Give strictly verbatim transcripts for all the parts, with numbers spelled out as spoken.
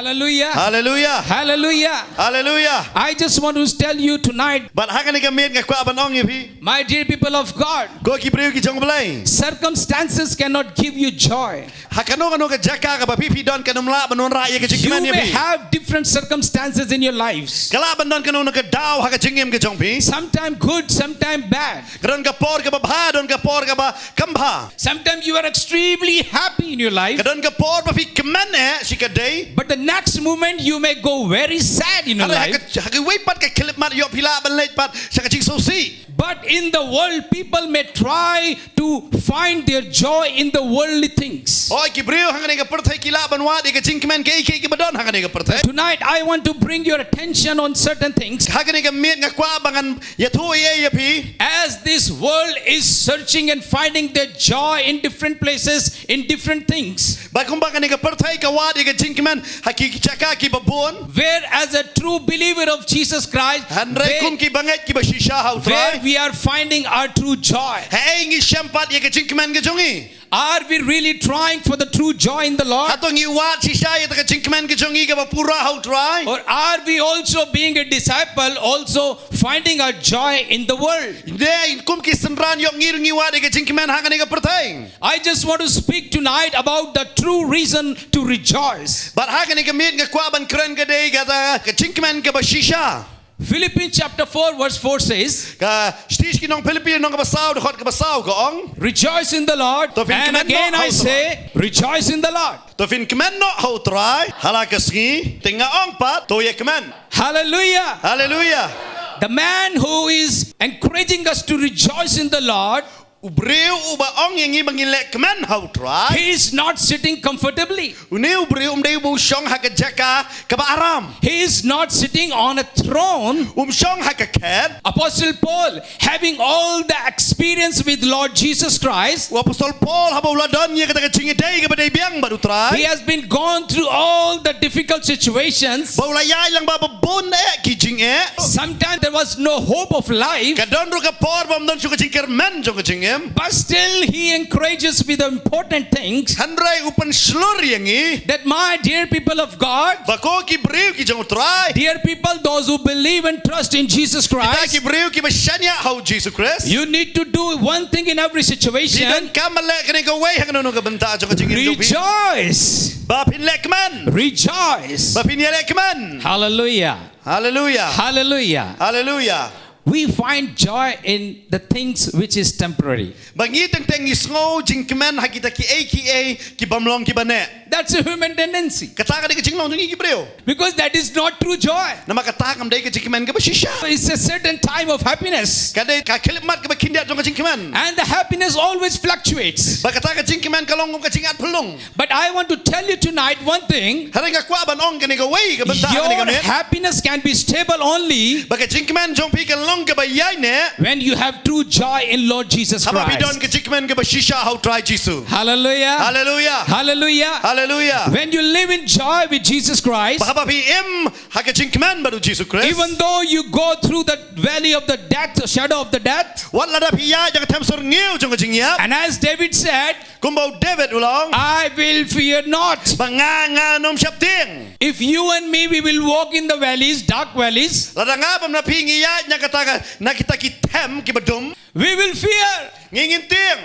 Hallelujah. Hallelujah. Hallelujah. Hallelujah. I just want to tell you tonight, Bad ha kane ka miet nga kwah ban ong ïa phi, my dear people of God, ko ki briew ki jong U Blei, circumstances cannot give you joy. Ha kano kano ka jaka kaba phi phi don, kan ym lah ban wanrah ïa ka jingkmen ïa phi. You may have different circumstances in your lives. Ka lah ban don kano kano ka daw ha ka jingim ka jong phi. Sometime good, sometime bad. Ka don ka por kaba bha, don ka por kaba kam bha. Sometimes you are extremely happy in your life. Ka don ka por ba phi kmen eh shi katdei. But the next moment you may go very sad in your life. Hynrei ha ka, ha kawei pat ka khyllipmat ïoh phi lah ban leit pat sha ka jingsngewsih. But in the world, people may try to find their joy in the worldly things. Oi, ki briew ha kane ka pyrthei ki lah ban wad ïa ka jingkmen kaei kaei kaba don ha kane ka pyrthei. Tonight, I want to bring your attention on certain things. Ha kane ka miet nga kwah ba ngan ïathuh ïa phi. As this world is searching and finding their joy in different places, in different things. Bad kumba kane ka pyrthei ka wad ïa ka jingkmen ha ki jaka kiba bun. Whereas a true believer of Jesus Christ, hynrei kum ki bangeit kiba shisha ha U Trai, where we are finding our true joy. Haei ngi shem pat ïa ka jingkmen ka jong ngi? Are we really trying for the true joy in the Lord? Hato ngi wad shisha ïa ka jingkmen ka jong ngi kaba pura ha U Trai? Or are we also being a disciple, also finding our joy in the world? Ne kum ki synran ïoh ngi ruh ngi wad ïa ka jingkmen ha kane ka pyrthei? I just want to speak tonight about the true reason to rejoice. Bad ha kane ka miet nga kwah ban kren ka dei kata ka jingkmen kaba shisha. Philippians chapter four verse four says, ka shithi sha ki nong Philippi lynnong kaba saw dkhot kaba saw ka ong, "Rejoice in the Lord." To phin kmen noh ha U Trai. And again I say, "Rejoice in the Lord." To phin kmen noh ha U Trai ha la ka sngi, te nga ong pat, to ïa kmen. Hallelujah. Hallelujah. The man who is encouraging us to rejoice in the Lord, u briew uba ong ïa ngi ba ngin leh kmen ha U Trai, he is not sitting comfortably. Une u briew um dei uba u shong ha ka jaka kaba aram. He is not sitting on a throne. Um shong ha ka khet. Apostle Paul, having all the experience with Lord Jesus Christ, u Apostol Paul haba u la don ïa kata ka jingïadei kaba dei biang bad U Trai, he has been gone through all the difficult situations. Ba u la ïaid lang bad ba bun eh ki jingeh. Sometimes there was no hope of life. Ka don ruh ka por ba ym don shuh ka jingkyrmen jong ka jingim. But still he encourages with the important things. Hynrei u pynshlur ïa ngi. That my dear people of God, ba ko ki briew ki jong U Trai, dear people, those who believe and trust in Jesus Christ, kita ki briew kiba shaniah ha U Jisu Khrist, you need to do one thing in every situation. Phi donkam ban leh kane kawei ha kano kano ka bynta jong ka jingim jong phi. Rejoice. Ba phin leh kmen. Rejoice. Ba phin ïa leh kmen. Hallelujah. Hallelujah. Hallelujah. Hallelujah. We find joy in the things which is temporary. Ba ngi teng teng ngi sngew jingkmen ha kita kiei kiei ki bym long kiba neh. That's a human tendency. Kata ka dei ka jinglong jong ngi ki briew. Because that is not true joy. Namar kata kam dei ka jingkmen kaba shisha. It's a certain time of happiness. Ka dei ka khyllipmat kaba khyndiat jong ka jingkmen. And the happiness always fluctuates. Ba kata ka jingkmen ka long kum ka jingat phyllung. But I want to tell you tonight one thing. Hynrei nga kwah ban ong kane kawei ka bynta ha kane ka miet. Your happiness can be stable only, ba ka jingkmen jong phi kan long kaba ïaineh, when you have true joy in Lord Jesus Christ. Haba phi don ka jingkmen kaba shisha ha U Trai Jisu. Hallelujah. Hallelujah. Hallelujah. Hallelujah. When you live in joy with Jesus Christ, ba haba phi im ha ka jingkmen bad U Jisu Khrist, even though you go through the valley of the death, shadow of the death, wat lada phi ïaid ha ka them sur ngiew jong ka jingïap, and as David said, kumba u David u la ong, "I will fear not." Ba nga ngan ym sheptieng. If you and me, we will walk in the valleys, dark valleys, lada nga bad phi ngi ïaid na kata ka, na kita ki them kiba dum, we will fear. Ngi ngin tieng.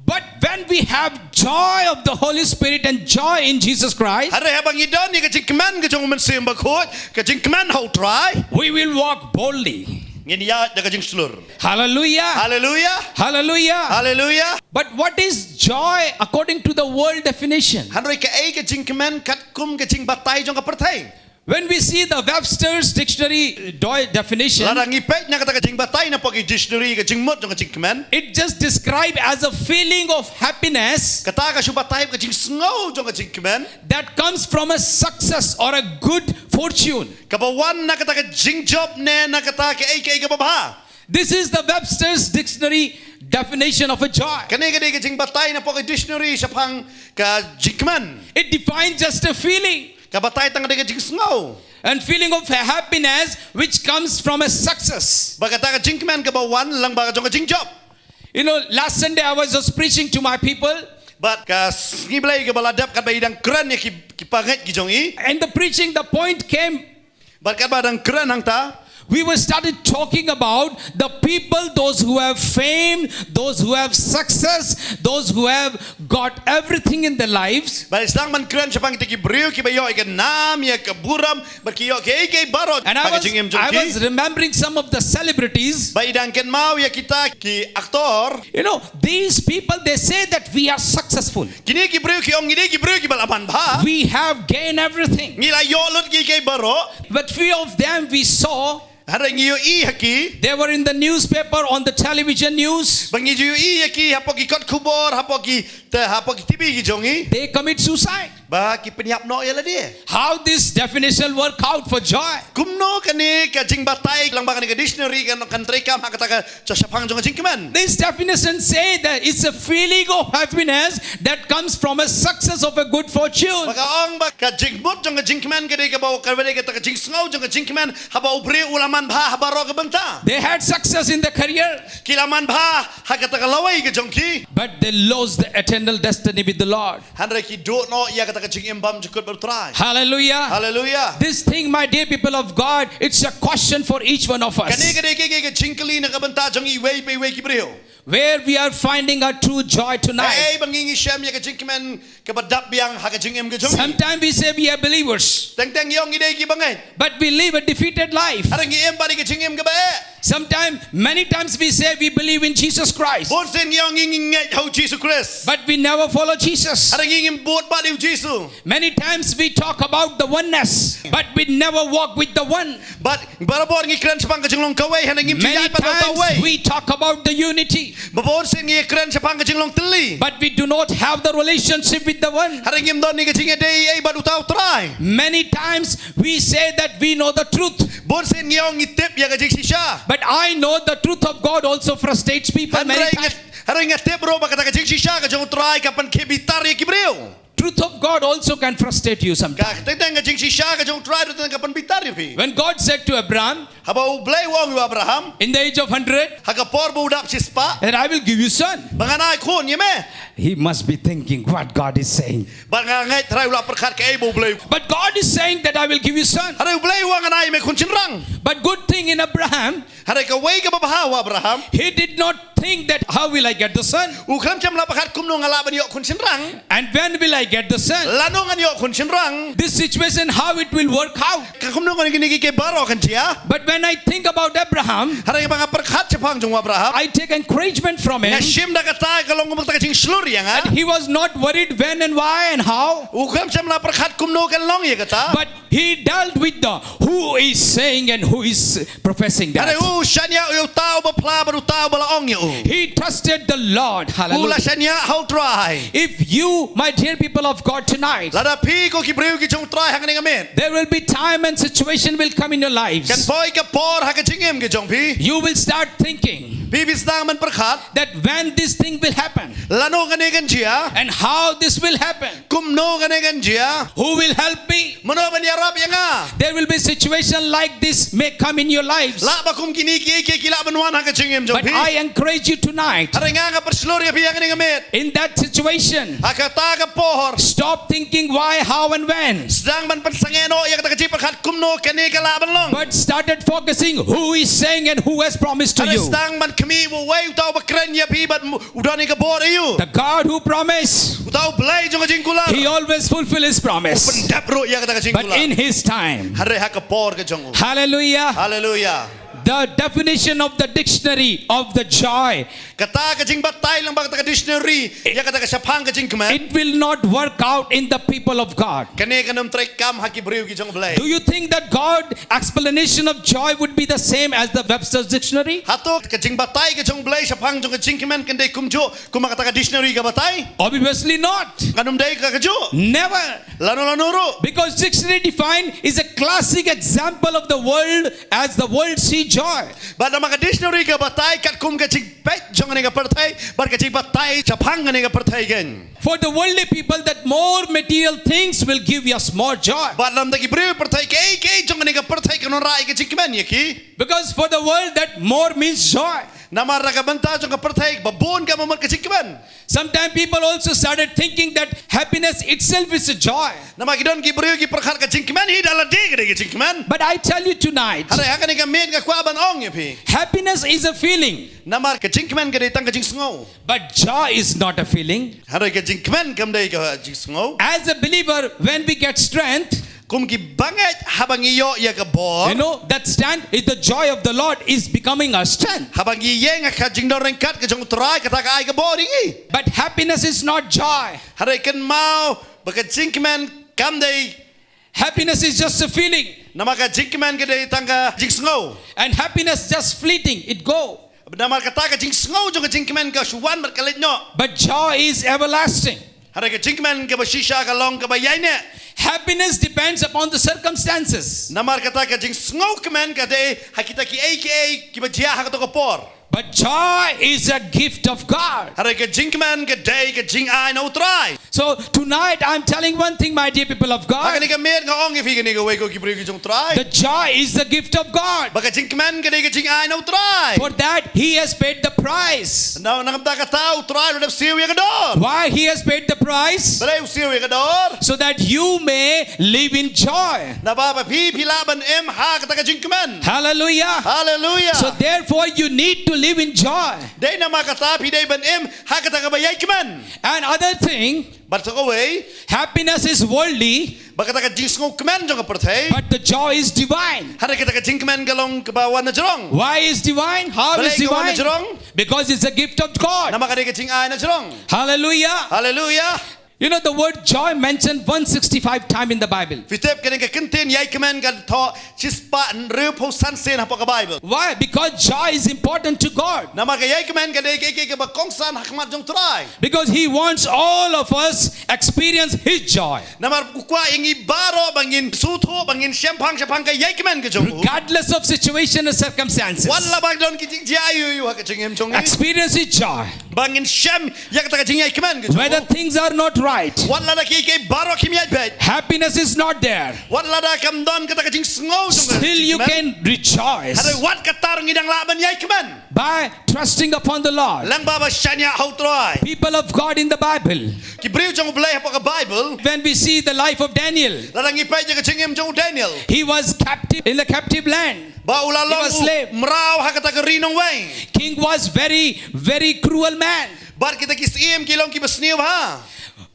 But when we have joy of the Holy Spirit and joy in Jesus Christ, hynrei haba ngi don ïa ka jingkmen ka jong U Mynsiem Bakhuid, ka jingkmen ha U Trai, we will walk boldly. Ngin ïaid da ka jingshlur. Hallelujah. Hallelujah. Hallelujah. Hallelujah. But what is joy according to the world definition? Hynrei kaei ka jingkmen katkum ka jingbatai jong ka pyrthei? When we see the Webster's dictionary, uh, doi-, definition, lada ngi peit na kata ka jingbatai na pdeng ki dictionary ka jingmut jong ka jingkmen, it just describe as a feeling of happiness, kata ka shu batai ka jingsngew jong ka jingkmen, that comes from a success or a good fortune. Kaba wan na kata ka jingjop ne na kata kaei kaei kaba bha. This is the Webster's dictionary definition of a joy. Kane ka dei ka jingbatai na pdeng ka dictionary shaphang ka jingkmen. It defines just a feeling. Ka batai tang ka dei ka jingsngew. And feeling of happiness which comes from a success. Ba kata ka jingkmen kaba wan lyngba ka jong ka jingjop. You know, last Sunday I was just preaching to my people. Bad ka sngi Blei kaba la dep katba i dang kren ïa ki, ki pangeit ki jong i. And the preaching, the point came. Bad katba dang kren hangta. We were started talking about the people, those who have fame, those who have success, those who have got everything in their lives. Bad i sdang ban kren shaphang kita ki briew kiba ïoh ïa ka nam, ïa ka burom, bad ki ïoh kiei kiei baroh ha ka jingim jong ki. And I was, I was remembering some of the celebrities. Bad i dang kynmaw ïa kita ki actor. You know, these people, they say that we are successful. Kine ki briew ki ong ngi dei ki briew kiba la manbha. We have gained everything. Ngi la ïoh lut kiei kiei baroh. But few of them we saw. Hynrei ngi ïohi ha ki. They were in the newspaper, on the television news. Ba ngi ïohi ha ki hapoh ki kot khubor, hapoh ki, te, hapoh ki T V ki jong ngi. They commit suicide. Ba ki pynïap noh ïa lade. How this definition work out for joy? Kumno kane ka jingbatai lyngba kane ka dictionary kan, kan treikam ha kata ka shaphang jong ka jingkmen? This definition say that it's a feeling of happiness that comes from a success of a good fortune. Ba ka ong ba ka jingmut jong ka jingkmen ka dei kaba, kaba dei kata ka jingsngew jong ka jingkmen haba u briew u la manbha ha baroh ka bynta. They had success in the career. Ki la manbha ha kata ka lawei ka jong ki. But they lost the eternal destiny with the Lord. Hynrei ki duh noh ïa kata ka jingim bymjukut bad u Trai. Hallelujah. Hallelujah. This thing, my dear people of God, it's a question for each one of us. Kane ka dei ka, ka, ka jingkylli na ka bynta jong iwei pa iwei ki briew. Where we are finding our true joy tonight. Hei, ba ngi ngi shem ïa ka jingkmen kaba dap biang ha ka jingim ka jong ngi. Sometimes we say we are believers. Teng teng ngi ong ngi dei ki bangeit. But we live a defeated life. Hynrei ngi im bad ïa ka jingim kaba eh. Sometimes, many times we say we believe in Jesus Christ. Bun sien ngi ong ngi ngeit ha u Jisu Khrist. But we never follow Jesus. Hynrei ngi ngim bud bad ïa u Jisu. Many times we talk about the oneness, but we never walk with the one. Bad barabor ngi kren shaphang ka jinglong kawei, hynrei ngim ju ïaid bad uta uwei. Many times we talk about the unity. Bun sien ngi kren shaphang ka jinglong tylli. But we do not have the relationship with the one. Hynrei ngim don ïa ka jingïadei ei bad uta u Trai. Many times we say that we know the truth. Bun sien ngi ong ngi tip ïa ka jingshisha. But I know the truth of God also frustrates people many times. Hynrei nga, hynrei nga tip ruh ba kata ka jingshisha ka jong u Trai ka pynkhih bitar ïa ki briew. Truth of God also can frustrate you sometimes. Ka teng teng ka jingshisha ka jong u Trai ruh teng teng ka pynbitar ïa phi. When God said to Abraham, haba u Blei u ong ïa u Abraham, in the age of hundred, ha ka por ba u dap shispah, that I will give you son. Ba ngan ai khun ïa me. He must be thinking what God is saying. Ba nga ngeit Trai u la pyrkhat kaei ba u Blei. But God is saying that I will give you son. Hynrei u Blei u ong ngan ai ïa me khun shynrang. But good thing in Abraham, hynrei kawei kaba bha ha u Abraham, he did not think that how will I get the son? U khlem shym la pyrkhat kumno nga lah ban ïoh khun shynrang. And when will I get the son? Lano ngan ïoh khun shynrang. This situation, how it will work out. Ka kumno kine kiei kiei baroh kan jia. But when I think about Abraham, hynrei ba nga pyrkhat shaphang jong u Abraham, I take encouragement from him. Nga shim da kata ka long kum kata ka jingshlur ïa nga. And he was not worried when and why and how. U khlem shym la pyrkhat kumno kan long ïa kata. But he dealt with the who is saying and who is professing that. Hynrei u shaniah ïa uta uba phla bad uta uba la ong ïa u. He trusted the Lord. Hallelujah. U la shaniah ha u Trai. If you, my dear people of God, tonight, lada phi ko ki briew ki jong u Trai hangne mynmiet, there will be time and situation will come in your lives. Kan poi ka por ha ka jingim ka jong phi. You will start thinking, phi phi sdang ban pyrkhat, that when this thing will happen, lano kane kan jia, and how this will happen, kumno kane kan jia, who will help me? Mano ban ïarap ïa nga? There will be situation like this may come in your lives. Lah ba kum kine kiei kiei ki lah ban wan ha ka jingim jong phi. But I encourage you tonight. Hynrei nga nga pynshlur ïa phi hangne mynmiet. In that situation, ha kata ka por, stop thinking why, how and when. Sdang ban pynsangeh noh ïa kata ka jingpyrkhat kumno kane ka lah ban long. But started focusing who is saying and who has promised to you. Hynrei sdang ban khmih uwei uta uba kren ïa phi bad u don ïa ka bor ïa u. The God who promised, uta u Blei jong ka jingkular, he always fulfill his promise. U pyndep ruh ïa kata ka jingkular. But in his time. Hynrei ha ka por ka jong u. Hallelujah. Hallelujah. The definition of the dictionary of the joy. Kata ka jingbatai lyngba kata ka dictionary ïa kata ka shaphang ka jingkmen. It will not work out in the people of God. Kane kam treikam ha ki briew ki jong u Blei. Do you think that God explanation of joy would be the same as the Webster's dictionary? Hato ka jingbatai ka jong u Blei shaphang jong ka jingkmen kan dei kumjuh kum kata ka dictionary ka batai? Obviously not. Kam dei ka kajuh. Never. Lano lano ruh. Because dictionary define is a classic example of the world as the world see joy. Bad namar ka dictionary ka batai katkum ka jingpeit jong kane ka pyrthei bad ka jingbatai shaphang kane ka pyrthei kein. For the worldly people, that more material things will give us more joy. Bad namar ki briew pyrthei, kiei kiei jong kane ka pyrthei kan wanrah ïa ka jingkmen ïa ki. Because for the world, that more means joy. Namar na ka bynta jong ka pyrthei ba bun ka mut ka jingkmen. Sometimes people also started thinking that happiness itself is a joy. Namar ki don ki briew ki pyrkhat ka jingkmen hi da lade ka dei ka jingkmen. But I tell you tonight, Hynrei ha kane ka miet nga kwah ban ong ïa phi. Happiness is a feeling. Namar ka jingkmen ka dei tang ka jingsngew. But joy is not a feeling. Hynrei ka jingkmen kam dei ka jingsngew. As a believer, when we get strength, Kum ki bangeit haba ngi ïoh ïa ka bor. You know, that strength is the joy of the Lord is becoming our strength. Haba ngi ïeng ha ka jingdon ryngkat ka jong u Trai, kata ka ai ka bor ïa ngi. But happiness is not joy. Hynrei kynmaw ba ka jingkmen kam dei. Happiness is just a feeling. Namar ka jingkmen ka dei tang ka jingsngew. And happiness just fleeting, it go. Namar kata ka jingsngew jong ka jingkmen ka shu wan bad ka leit noh. But joy is everlasting. Hynrei ka jingkmen kaba shisha ka long kaba ïaineh. Happiness depends upon the circumstances. Namar kata ka jingsngew kmen ka dei ha kita kiei kiei kiba jia ha kato ka por. But joy is a gift of God. Hynrei ka jingkmen ka dei ka jingai na u Trai. So tonight I'm telling one thing, my dear people of God. Ha kane ka miet nga ong ïa phi kane kawei ko ki briew ki jong u Trai. The joy is the gift of God. Ba ka jingkmen ka dei ka jingai na u Trai. For that he has paid the price. Na, na ka bynta kata u Trai u la dep siew ïa ka dor. Why he has paid the price? Balei u siew ïa ka dor? So that you may live in joy. Naba ba phi phi lah ban im ha kata ka jingkmen. Hallelujah. Hallelujah. So therefore you need to live in joy. Dei namar kata phi dei ban im ha kata kaba ïai kmen. And other thing, Bad sa kawei, happiness is worldly, ba kata ka jingsngew kmen jong ka pyrthei. But the joy is divine. Hynrei kata ka jingkmen ka long kaba wan na jrong. Why is divine? How is divine? Balei ka wan na jrong? Because it's a gift of God. Namar ka dei ka jingai na jrong. Hallelujah. Hallelujah. You know, the word joy mentioned one sixty-five time in the Bible. Phi tip kane ka kyntien ïai kmen ka thoh shispah hynriewphew san sien hapoh ka Bible. Why? Because joy is important to God. Namar ka ïai kmen ka dei ka, ka, kaba kongsan ha khmat jong u Trai. Because he wants all of us experience his joy. Namar u kwah ïa ngi baroh ba ngin sngewthuh, ba ngin shemphang shaphang ka ïai kmen ka jong u. Regardless of situation and circumstances. Wat la ba don ki jingjia aiu aiu ha ka jingim jong ngi. Experience his joy. Ba ngin shem ïa kata ka jingïai kmen ka jong u. Whether things are not right. Wat lada kiei kiei baroh kim ïaid beit. Happiness is not there. Wat lada kam don kata ka jingsngew jong ka jingkmen. Still you can rejoice. Hynrei wat katta ruh ngi dang lah ban ïai kmen. By trusting upon the Lord. Lyngba ba shaniah ha u Trai. People of God in the Bible. Ki briew jong u Blei hapoh ka Bible. When we see the life of Daniel. Lada ngi peit ïa ka jingim jong u Daniel. He was captive in the captive land. Ba u la long u mraw ha kata ka ri nongwei. King was very, very cruel man. Bad kita ki syiem ki long kiba sniew bha.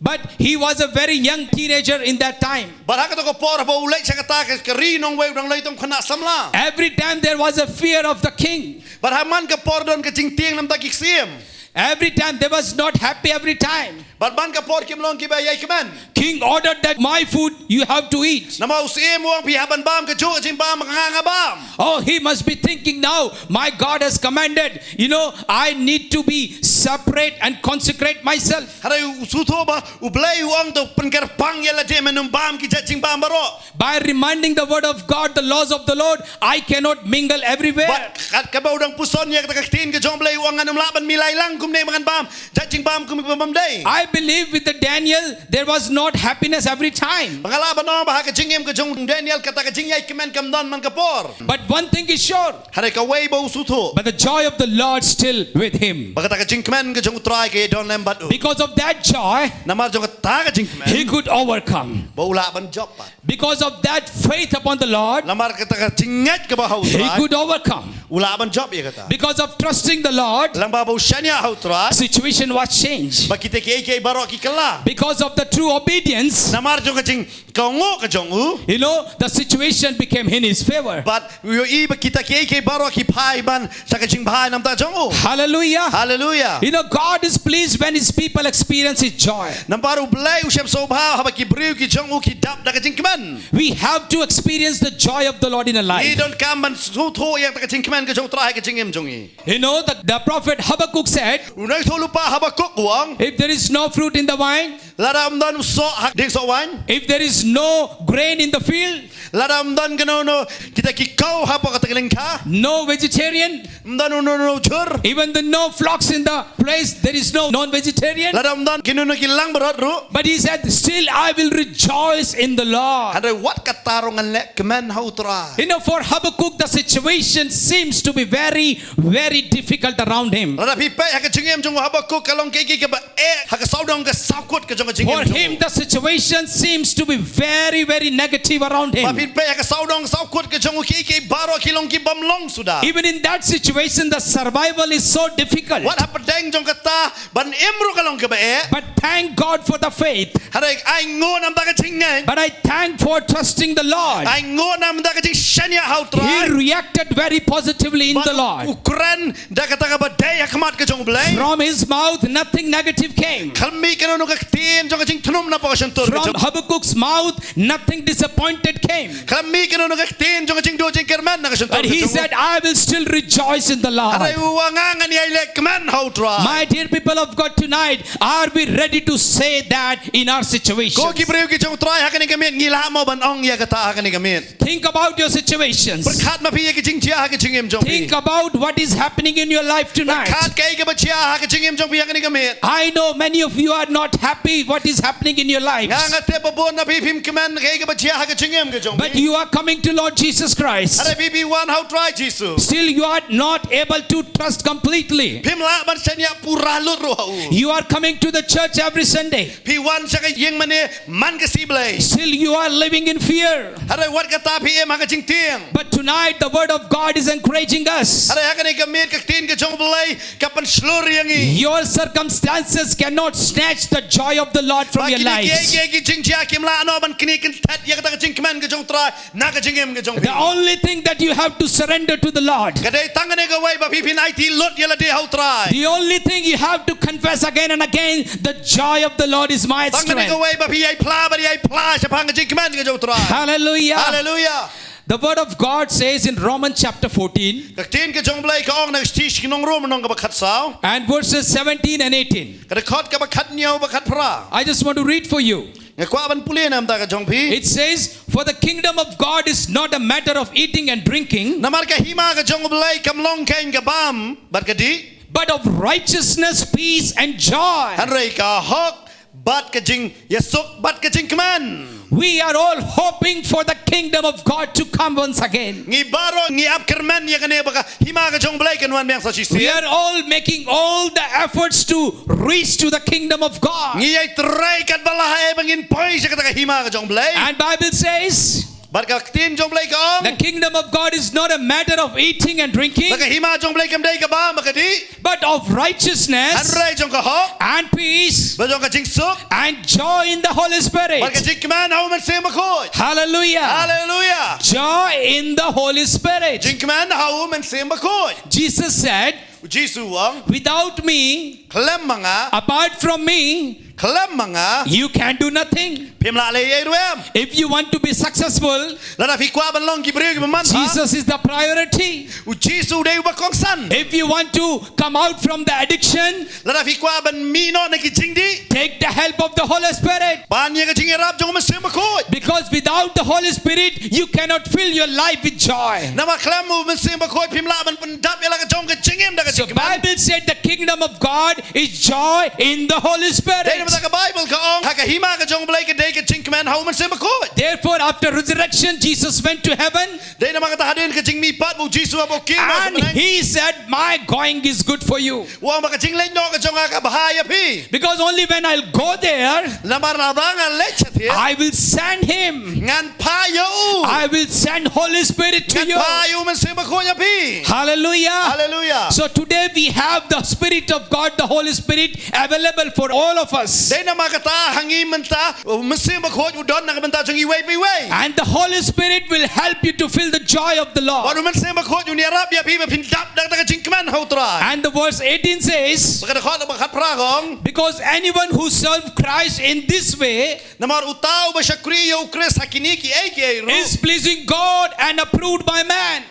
But he was a very young teenager in that time. Bad ha kata ka por ba u leit sha kata ka, ka ri nongwei u dang la i tang khynnah samla. Every time there was a fear of the king. Bad ha man ka por don ka jingtieng na bynta ki syiem. Every time they was not happy every time. Bad man ka por kim long kiba ïai kmen. King ordered that my food you have to eat. Namar u syiem u ong phi hap ban bam kajuh ka jingbam ba nga nga bam. Oh, he must be thinking now, my God has commanded, you know, I need to be separate and consecrate myself. Hynrei u sngewthuh ba u Blei u ong to pynkyrpang ïa lade, men ym bam ki jait jingbam baroh. By reminding the word of God, the laws of the Lord, I cannot mingle everywhere. Bad kat kaba u dang puson ïa kata ka ktien ka jong u Blei u ong ngan ym lah ban milai lang kumne ba ngan bam jait jingbam kum ba ym dei. I believe with the Daniel, there was not happiness every time. Ba nga lah ban ong ba ha ka jingim ka jong u Daniel kata ka jingïai kmen kam don man ka por. But one thing is sure. Hynrei kawei ba u sngewthuh. But the joy of the Lord still with him. Ba kata ka jingkmen ka jong u Trai ka ïadon lem bad u. Because of that joy, namar jong kata ka jingkmen, he could overcome. Ba u lah ban jop pat. Because of that faith upon the Lord, namar kata ka jingngeit kaba ha u Trai, he could overcome. U lah ban jop ïa kata. Because of trusting the Lord, lyngba ba u shaniah ha u Trai, situation was changed. Ba kita kiei kiei baroh ki kylla. Because of the true obedience, namar jong ka jingkohnguh ka jong u, you know, the situation became in his favor. Bad u ïohi ba kita kiei kiei baroh ki phai ban sha ka jingbha na bynta jong u. Hallelujah. Hallelujah. You know, God is pleased when his people experience his joy. Namar u Blei u sngewbha haba ki briew ki jong u ki dap da ka jingkmen. We have to experience the joy of the Lord in our life. Ngi donkam ban sngewthuh ïa ka jingkmen ka jong u Trai ha ka jingim jong ngi. You know, the, the prophet Habakkuk said, u nongïathuhlypa Habakkuk u ong, if there is no fruit in the vine, lada ym don u soh ha dieng soh wain, if there is no grain in the field, lada ym don kano kano kita ki khaw hapoh kata ka lyngkha, no vegetarian, ym don uno uno u jhur, even the no flocks in the place, there is no non-vegetarian. Lada ym don kino kino ki langbrot ruh. But he said, "Still I will rejoice in the Lord." Hynrei wat kata ruh ngan leh kmen ha U Trai. You know, for Habakkuk, the situation seems to be very, very difficult around him. Lada phi peit ha ka jingim jong u Habakkuk ka long kaei kaei kaba eh ha ka sawdong ka sawkut ka jong ka jingim jong u. For him, the situation seems to be very, very negative around him. Ba phi peit ha ka sawdong sawkut ka jong u, kaei kaei baroh ki long ki bym long suda. Even in that situation, the survival is so difficult. Wat hapdeng jong kata, ban im ruh ka long kaba eh. But thank God for the faith. Hynrei ai nguh namar ka jingngeit. But I thank for trusting the Lord. Ai nguh namar ka jingshaniah ha U Trai. He reacted very positively in the Lord. Bad u kren da kata kaba dei ha khmat ka jong U Blei. From his mouth, nothing negative came. Khlem mih kano kano ka ktien jong ka jingthnum napoh ka shyntur ka jong u. From Habakkuk's mouth, nothing disappointed came. Khlem mih kano kano ka ktien jong ka jingduh jingkyrmen na ka shyntur ka jong u. But he said, "I will still rejoice in the Lord." Hynrei u ong, "Ngan ïai leh kmen ha U Trai." My dear people of God, tonight, are we ready to say that in our situations? Ko ki briew ki jong U Trai, ha kane ka miet ngi lah mo ban ong ïa kata ha kane ka miet? Think about your situations. Pyrkhat ma phi ïa ki jingjia ha ka jingim jong phi. Think about what is happening in your life tonight. Pyrkhat kaei kaba jia ha ka jingim jong phi ha kane ka miet. I know many of you are not happy what is happening in your lives. Nga, nga tip ba bun na phi phim kmen kaei kaba jia ha ka jingim ka jong phi. But you are coming to Lord Jesus Christ. Hynrei phi, phi wan ha U Trai Jisu. Still you are not able to trust completely. Phim lah ban shaniah pura lut ruh ha u. You are coming to the church every Sunday. Phi wan sha ka ïing mane man ka sngi Blei. Still you are living in fear. Hynrei wat kata phi im ha ka jingtieng. But tonight the word of God is encouraging us. Hynrei ha kane ka miet ka ktien ka jong U Blei ka pynshlur ïa ngi. Your circumstances cannot snatch the joy of the Lord from your lives. Ba kine kiei kiei ki jingjia kim lah noh ban knieh kynthet ïa kata ka jingkmen ka jong U Trai na ka jingim ka jong phi. The only thing that you have to surrender to the Lord. Ka dei tang kane kawei ba phi phin aiti lut ïa lade ha U Trai. The only thing you have to confess again and again, "The joy of the Lord is my strength." Tang kane kawei ba phi ïai phla bad ïai phla shaphang ka jingkmen ka jong U Trai. Hallelujah. Hallelujah. The word of God says in Romans chapter fourteen, ka ktien ka jong U Blei ka ong na ka shithi sha ki nong Rom, lynnong kaba khatsaw, and verses seventeen and eighteen. Ka dkhot kaba khathynñiew bad khatphra. I just want to read for you. Nga kwah ban pule na ka bynta ka jong phi. It says, "For the kingdom of God is not a matter of eating and drinking, namar ka hima ka jong U Blei kam long keiñ ka bam bad ka dih, but of righteousness, peace, and joy." Hynrei ka hok bad ka jingïasuk bad ka jingkmen. We are all hoping for the kingdom of God to come once again. Ngi baroh ngi ap kyrmen ïa kane ba ka hima ka jong U Blei kan wan biang sa shisien. We are all making all the efforts to reach to the kingdom of God. Ngi ïai trei katba lah eh ba ngin poi sha kata ka hima ka jong U Blei. And Bible says, bad ka ktien jong U Blei ka ong, "The kingdom of God is not a matter of eating and drinking, ba ka hima jong U Blei kam dei ka bam bad ka dih, but of righteousness, hynrei jong ka hok, and peace, bad jong ka jingsuk, and joy in the Holy Spirit." Bad ka jingkmen ha U Mynsiem Bakhuid. Hallelujah. Hallelujah. Joy in the Holy Spirit. Jingkmen ha U Mynsiem Bakhuid. Jesus said, U Jisu u ong, "Without me, khlem ma nga, apart from me, khlem ma nga, you can do nothing." Phim lah leh ei ei ruh em. If you want to be successful, lada phi kwah ban long ki briew kiba manbha, Jesus is the priority. U Jisu u dei uba kongsan. If you want to come out from the addiction, lada phi kwah ban mih noh na ki jingdih, take the help of the Holy Spirit. Pan ïa ka jingïarap jong U Mynsiem Bakhuid. Because without the Holy Spirit, you cannot fill your life with joy. Namar khlem U Mynsiem Bakhuid phim lah ban pyndap ïa la ka jong ka jingim da ka jingkmen. So Bible said the kingdom of God is joy in the Holy Spirit. Dei namar ka Bible ka ong, ha ka hima ka jong U Blei ka dei ka jingkmen ha U Mynsiem Bakhuid. Therefore, after resurrection, Jesus went to heaven. Dei namar kata hadien ka jingmihpat u Jisu ha bneng, and he said, "My going is good for you." U ong ba ka jingleit noh ka jong nga ka bha ïa phi. Because only when I'll go there, namar lada nga leit shathie, I will send him. Ngan phah ïa u. I will send Holy Spirit to you. Ngan phah ïa U Mynsiem Bakhuid ïa phi. Hallelujah. Hallelujah. So today we have the Spirit of God, the Holy Spirit available for all of us. Dei namar kata ha ngi mynta U Mynsiem Bakhuid u don na ka bynta jong iwei pa iwei. And the Holy Spirit will help you to feel the joy of the Lord. Bad U Mynsiem Bakhuid un ïarap ïa phi ba phin dap da ka jingkmen ha U Trai. And the verse eighteen says, bad ka dkhot ba khatphra ka ong, "Because anyone who serve Christ in this way, namar uta uba shakri ïa U Khrist ha kine kiei kiei ruh, is pleasing God and approved by man."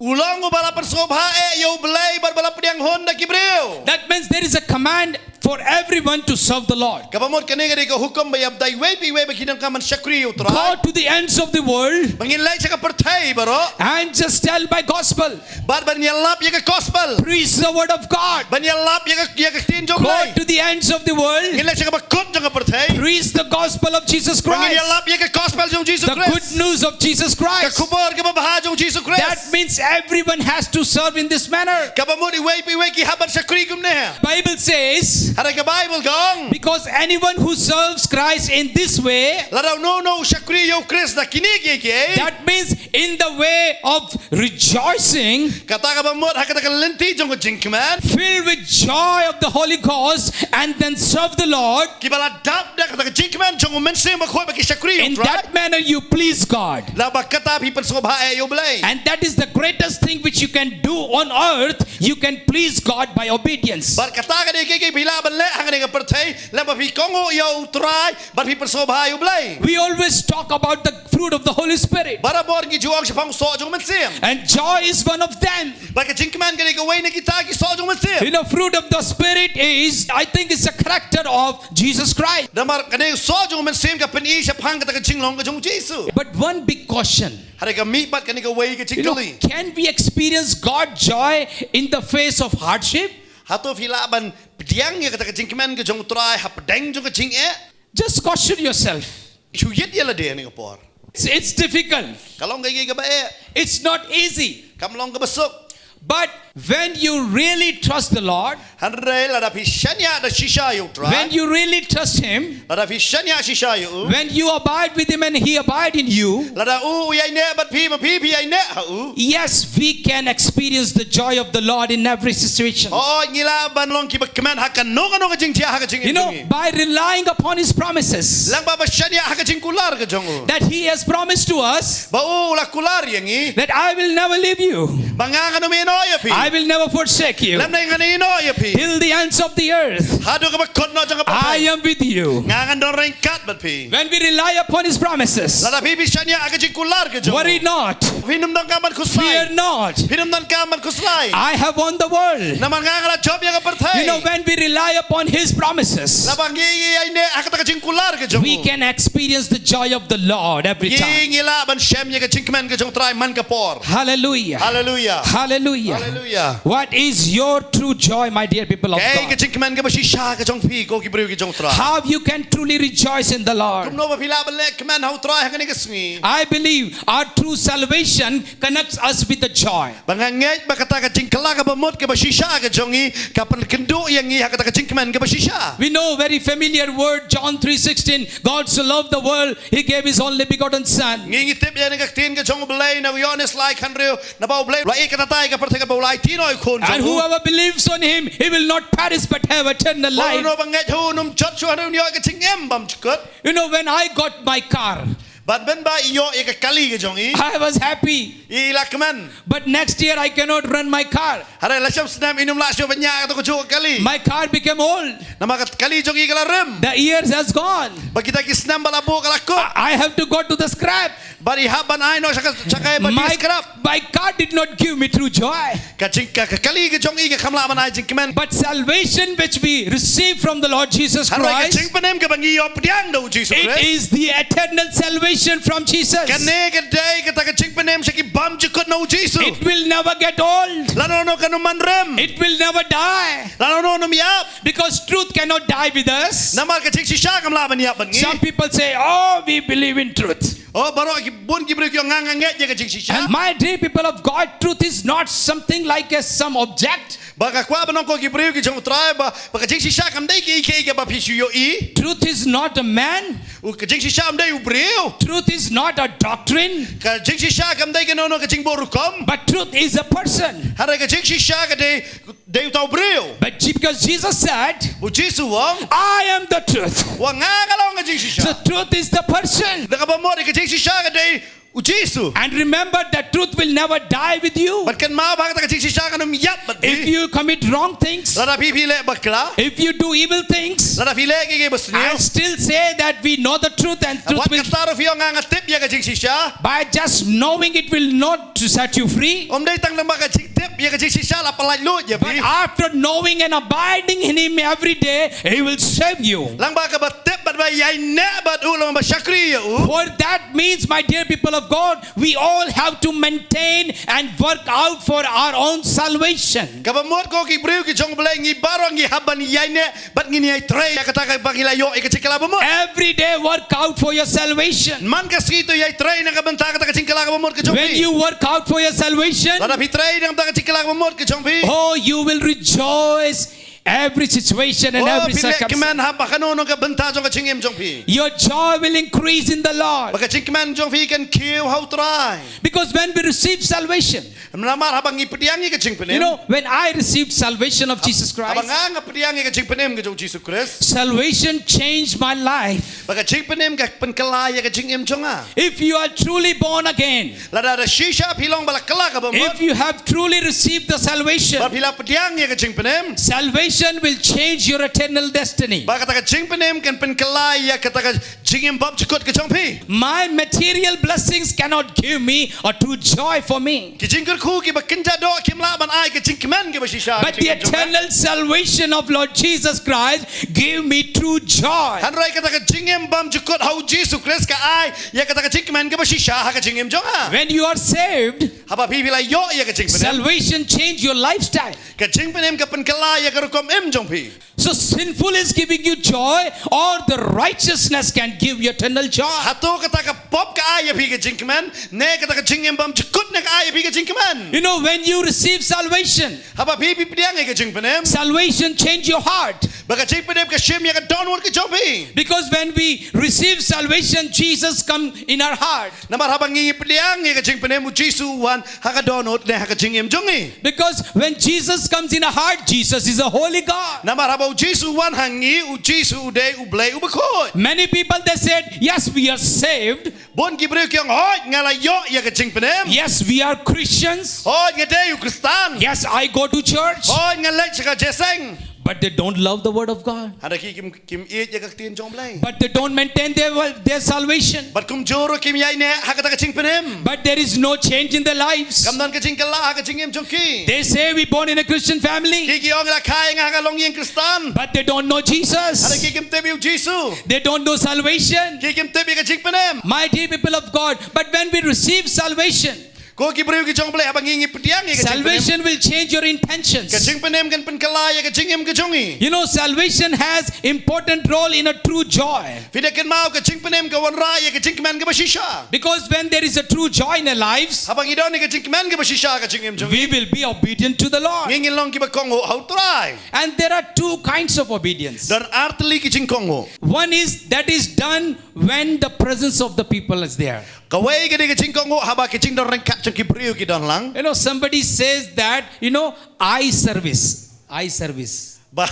U long uba la pynsngewbha eh ïa U Blei bad ba la pdiang hun da ki briew. That means there is a command for everyone to serve the Lord. Kaba mut kane ka dei ka hukum ba ïa batai iwei pa iwei ba ki donkam ban shakri ïa u Trai. Go to the ends of the world. Ba ngin leit sha ka pyrthei baroh. And just tell my gospel. Bad ban ïalap ïa ka gospel. Preach the word of God. Ban ïalap ïa ka, ïa ka ktien jong U Blei. Go to the ends of the world. Ngin leit sha kaba kut jong ka pyrthei. Preach the gospel of Jesus Christ. Ba ngin ïalap ïa ka gospel jong Jisu Khrist. The good news of Jesus Christ. Ka khubor kaba bha jong Jisu Khrist. That means everyone has to serve in this manner. Kaba mut iwei pa iwei ki hap ban shakri kumne. Bible says, hynrei ka Bible ka ong, because anyone who serves Christ in this way, lada uno uno u shakri ïa u Khrist da kine kiei kiei, that means in the way of rejoicing, kata kaba mut ha kata ka lynti jong ka jingkmen, filled with joy of the Holy Ghost, and then serve the Lord. Kiba la dap da kata ka jingkmen jong u Mynsiem Bakhuid ba ki shakri ïa u Trai. In that manner, you please God. Lada kata phi pynsngewbha ïa u Blei. And that is the greatest thing which you can do on earth. You can please God by obedience. Bad kata ka dei ka, ka phi lah ban leh ha kane ka pyrthei, lada phi kohnguh ïa u Trai, bad phi pynsngewbha ïa u Blei. We always talk about the fruit of the Holy Spirit. Barabor ngi ju ong shaphang u soh jong u Mynsiem. And joy is one of them. Bad ka jingkmen ka dei kawei na kita ki soh jong u Mynsiem. You know, fruit of the Spirit is, I think, it's a character of Jesus Christ. Namar kane u soh jong u Mynsiem ka pyni shaphang kata ka jinglong ka jong u Jisu. But one big question. Hynrei ka mih pat kane kawei ka jingkylli. You know, can we experience God joy in the face of hardship? Hato phi lah ban pdiang ïa kata ka jingkmen ka jong u Trai hapdeng jong ka jingeh? Just question yourself. Shu ïit ïa lade ha kane ka por. It's, it's difficult. Ka long kaei kaei kaba eh. It's not easy. Kam long kaba suk. But when you really trust the Lord, hynrei lada phi shaniah da shisha ïa u Trai, when you really trust Him, lada phi shaniah shisha ïa u, when you abide with Him and He abide in you, lada u u ïaineh bad phi bad phi phi ïaineh ha u, yes, we can experience the joy of the Lord in every situation. Oh, ngi lah ban long kiba kmen ha kano kano ka jingjia ha ka jingim jong ngi. You know, by relying upon His promises, lyngba ba shaniah ha ka jingkular ka jong u, that He has promised to us, ba u la kular ïa ngi, that I will never leave you, ba nga ngan ym ïehnoh ïa phi, I will never forsake you, lymne ngan ïehnoh ïa phi, till the ends of the earth, haduh kaba kut noh jong ka pyrthei, I am with you. Nga ngan don ryngkat bad phi. When we rely upon His promises, lada phi phi shaniah ha ka jingkular ka jong u, worry not. Phin ym donkam ban khuslai. Fear not. Phin ym donkam ban khuslai. I have won the world. Namar nga nga la jop ïa ka pyrthei. You know, when we rely upon His promises, lada ngi ïaineh ha kata ka jingkular ka jong u, we can experience the joy of the Lord every time. Ngi lah ban shem ïa ka jingkmen ka jong u Trai man ka por. Hallelujah. Hallelujah. Hallelujah. Hallelujah. What is your true joy, my dear people of God? Kaei ka jingkmen kaba shisha ka jong phi, ko ki briew ki jong u Trai? How you can truly rejoice in the Lord? Kumno ba phi lah ban leh kmen ha u Trai ha kane ka sngi? I believe our true salvation connects us with the joy. Ba nga ngeit ba kata ka jingkylla kaba mut kaba shisha ka jong ngi ka pynkynduh ïa ngi ha kata ka jingkmen kaba shisha. We know very familiar word, John three sixteen, God so loved the world, He gave His only begotten Son. Ngi ngi tip ïa kane ka ktien ka jong u Blei na Ïoannis lai khyndai hynriew, naba u Blei u la ïeit katta katta ïa ka pyrthei, ba u la aiti noh ïa u Khun jong u. And whoever believes on Him, he will not perish but have eternal life. Uno uno ba ngeit ha u un ym jot shuh, hynrei un ïoh ïa ka jingim bymjukut. You know, when I got my car, bad mynba i ïoh ïa ka kali ka jong i, I was happy. I la kmen. But next year I cannot run my car. Hynrei la shem snem i nym lah shuh ban ñiah kato kajuh ka kali. My car became old. Namar ka kali jong i ka la rim. The years has gone. Bad kita ki snem ba la buh ka la kut. I, I have to go to the scrap. Bad i hap ban ai noh sha ka, sha ka bad i scrap. My, my car did not give me true joy. Ka jing, ka, ka kali ka jong i kam lah ban ai jingkmen. But salvation which we receive from the Lord Jesus Christ, hynrei ka jingpynim kaba ngi ïoh pdiang da u Jisu Khrist, it is the eternal salvation from Jesus. Kane ka dei kata ka jingpynim sha ki bymjukut na u Jisu. It will never get old. Lano lano kan ym man rim. It will never die. Lano lano kan ym ïap. Because truth cannot die with us. Namar ka jingshisha kam lah ban ïap bad ngi. Some people say, "Oh, we believe in truth." Oh, baroh ki bun ki briew ki ong nga nga ngeit ïa ka jingshisha. And my dear people of God, truth is not something like a some object. Bad nga kwah ban ong ko ki briew ki jong u Trai ba, ba ka jingshisha kam dei kiei kiei kaba phi shu ïohi. Truth is not a man. U, ka jingshisha kam dei u briew. Truth is not a doctrine. Ka jingshisha kam dei kano kano ka jingbuh rukom. But truth is a person. Hynrei ka jingshisha ka dei, dei uta u briew. But Je-, because Jesus said, u Jisu u ong, "I am the truth." U ong nga nga long ka jingshisha. So truth is the person. Kaba mut ka jingshisha ka dei u Jisu. And remember that truth will never die with you. Bad kynmaw ba kata ka jingshisha kan ym ïap bad phi. If you commit wrong things, lada phi phi leh bakla, if you do evil things, lada phi leh kiei kiei basniew, and still say that we know the truth and truth will, wat kata ruh phi ong nga nga tip ïa ka jingshisha. By just knowing it will not to set you free. Ym dei tang namar ka jingtip Ïa ka jingshisha la pyllait lut ïa phi. But after knowing and abiding in him every day, he will save you. Lyngba kaba tip bad ba ïaineh bad u, lyngba ba shakri ïa u. For that means, my dear people of God, we all have to maintain and work out for our own salvation. Kaba mut ko ki briew ki jong U Blei, ngi baroh ngi hap ban ïaineh bad ngin ïai trei ïa kata kaba ngi la ïoh ïa ka jingkylla ba mut. Every day work out for your salvation. Man ka sngi to ïai trei na ka bynta kata ka jingkylla kaba mut ka jong phi. When you work out for your salvation, lada phi trei na ka bynta ka jingkylla kaba mut ka jong phi. Oh, you will rejoice every situation and every circumstance. Oh, phi leh kmen ha ba kano kano ka bynta jong ka jingim jong phi. Your joy will increase in the Lord. Ba ka jingkmen jong phi kan kiew ha U Trai. Because when we receive salvation, namar haba ngi pdiang ïa ka jingpynim. You know, when I received salvation of Jesus Christ, haba nga nga pdiang ïa ka jingpynim ka jong U Jisu Khrist. Salvation changed my life. Ba ka jingpynim ka pynkylla ïa ka jingim jong nga. If you are truly born again, lada da shisha phi long ba la kylla kaba mut. If you have truly received the salvation, ba phi la pdiang ïa ka jingpynim. Salvation will change your eternal destiny. Ba kata ka jingpynim kan pynkylla ïa kata ka jingim bymjukut ka jong phi. My material blessings cannot give me a true joy for me. Ki jingkyrkhu kiba kynja doh kim lah ban ai ka jingkmen kaba shisha. But the eternal salvation of Lord Jesus Christ give me true joy. Hynrei kata ka jingim bymjukut ha U Jisu Khrist ka ai ïa kata ka jingkmen kaba shisha ha ka jingim jong nga. When you are saved, haba phi phi la ïoh ïa ka jingpynim, salvation change your lifestyle. Ka jingpynim ka pynkylla ïa ka rukom im jong phi. So sinful is giving you joy, or the righteousness can give you eternal joy. Hato kata ka pop ka ai ïa phi ka jingkmen, ne kata ka jingim bymjukut ne ka ai ïa phi ka jingkmen? You know, when you receive salvation, haba phi phi pdiang ïa ka jingpynim, salvation change your heart. Ba ka jingpynim ka shim ïa ka dohnud ka jong phi. Because when we receive salvation, Jesus come in our heart. Namar haba ngi pdiang ïa ka jingpynim, U Jisu u wan ha ka dohnud ne ha ka jingim jong ngi. Because when Jesus comes in our heart, Jesus is a holy God. Namar haba U Jisu u wan ha ngi, U Jisu u dei U Blei uba khuid. Many people, they said, "Yes, we are saved." Bun ki briew ki ong, "Hooid, nga la ïoh ïa ka jingpynim." "Yes, we are Christians." "Hooid, nga dei u Khristan." "Yes, I go to church." "Hooid, nga leit sha ka jingïaseng." But they don't love the word of God. Hynrei ki kim, kim ïeit ïa ka ktien jong U Blei. But they don't maintain their, their salvation. Bad kumjuh ruh kim ïaineh ha kata ka jingpynim. But there is no change in their lives. Kam don ka jingkylla ha ka jingim jong ki. They say, "We born in a Christian family." Ki ki ong la kha ïa nga ha ka longïing Khristan. But they don't know Jesus. Hynrei ki kim tip ïa U Jisu. They don't know salvation. Ki kim tip ïa ka jingpynim. My dear people of God, but when we receive salvation, Ko ki briew ki jong U Blei, haba ngi ngi pdiang ïa ka jingpynim, salvation will change your intentions. Ka jingpynim kan pynkylla ïa ka jingim ka jong ngi. You know, salvation has important role in a true joy. Phi da kynmaw, ka jingpynim ka wanrah ïa ka jingkmen kaba shisha. Because when there is a true joy in our lives, haba ngi don ïa ka jingkmen kaba shisha ha ka jingim jong ngi, we will be obedient to the Lord. Ngi ngin long kiba kohnguh ha U Trai. And there are two kinds of obedience. Don ar tylli ki jingkohnguh. One is that is done when the presence of the people is there. Kawei ka dei ka jingkohnguh haba ki jingdon ryngkat jong ki briew ki don lang. You know, somebody says that, you know, eye service. Eye service. Ba,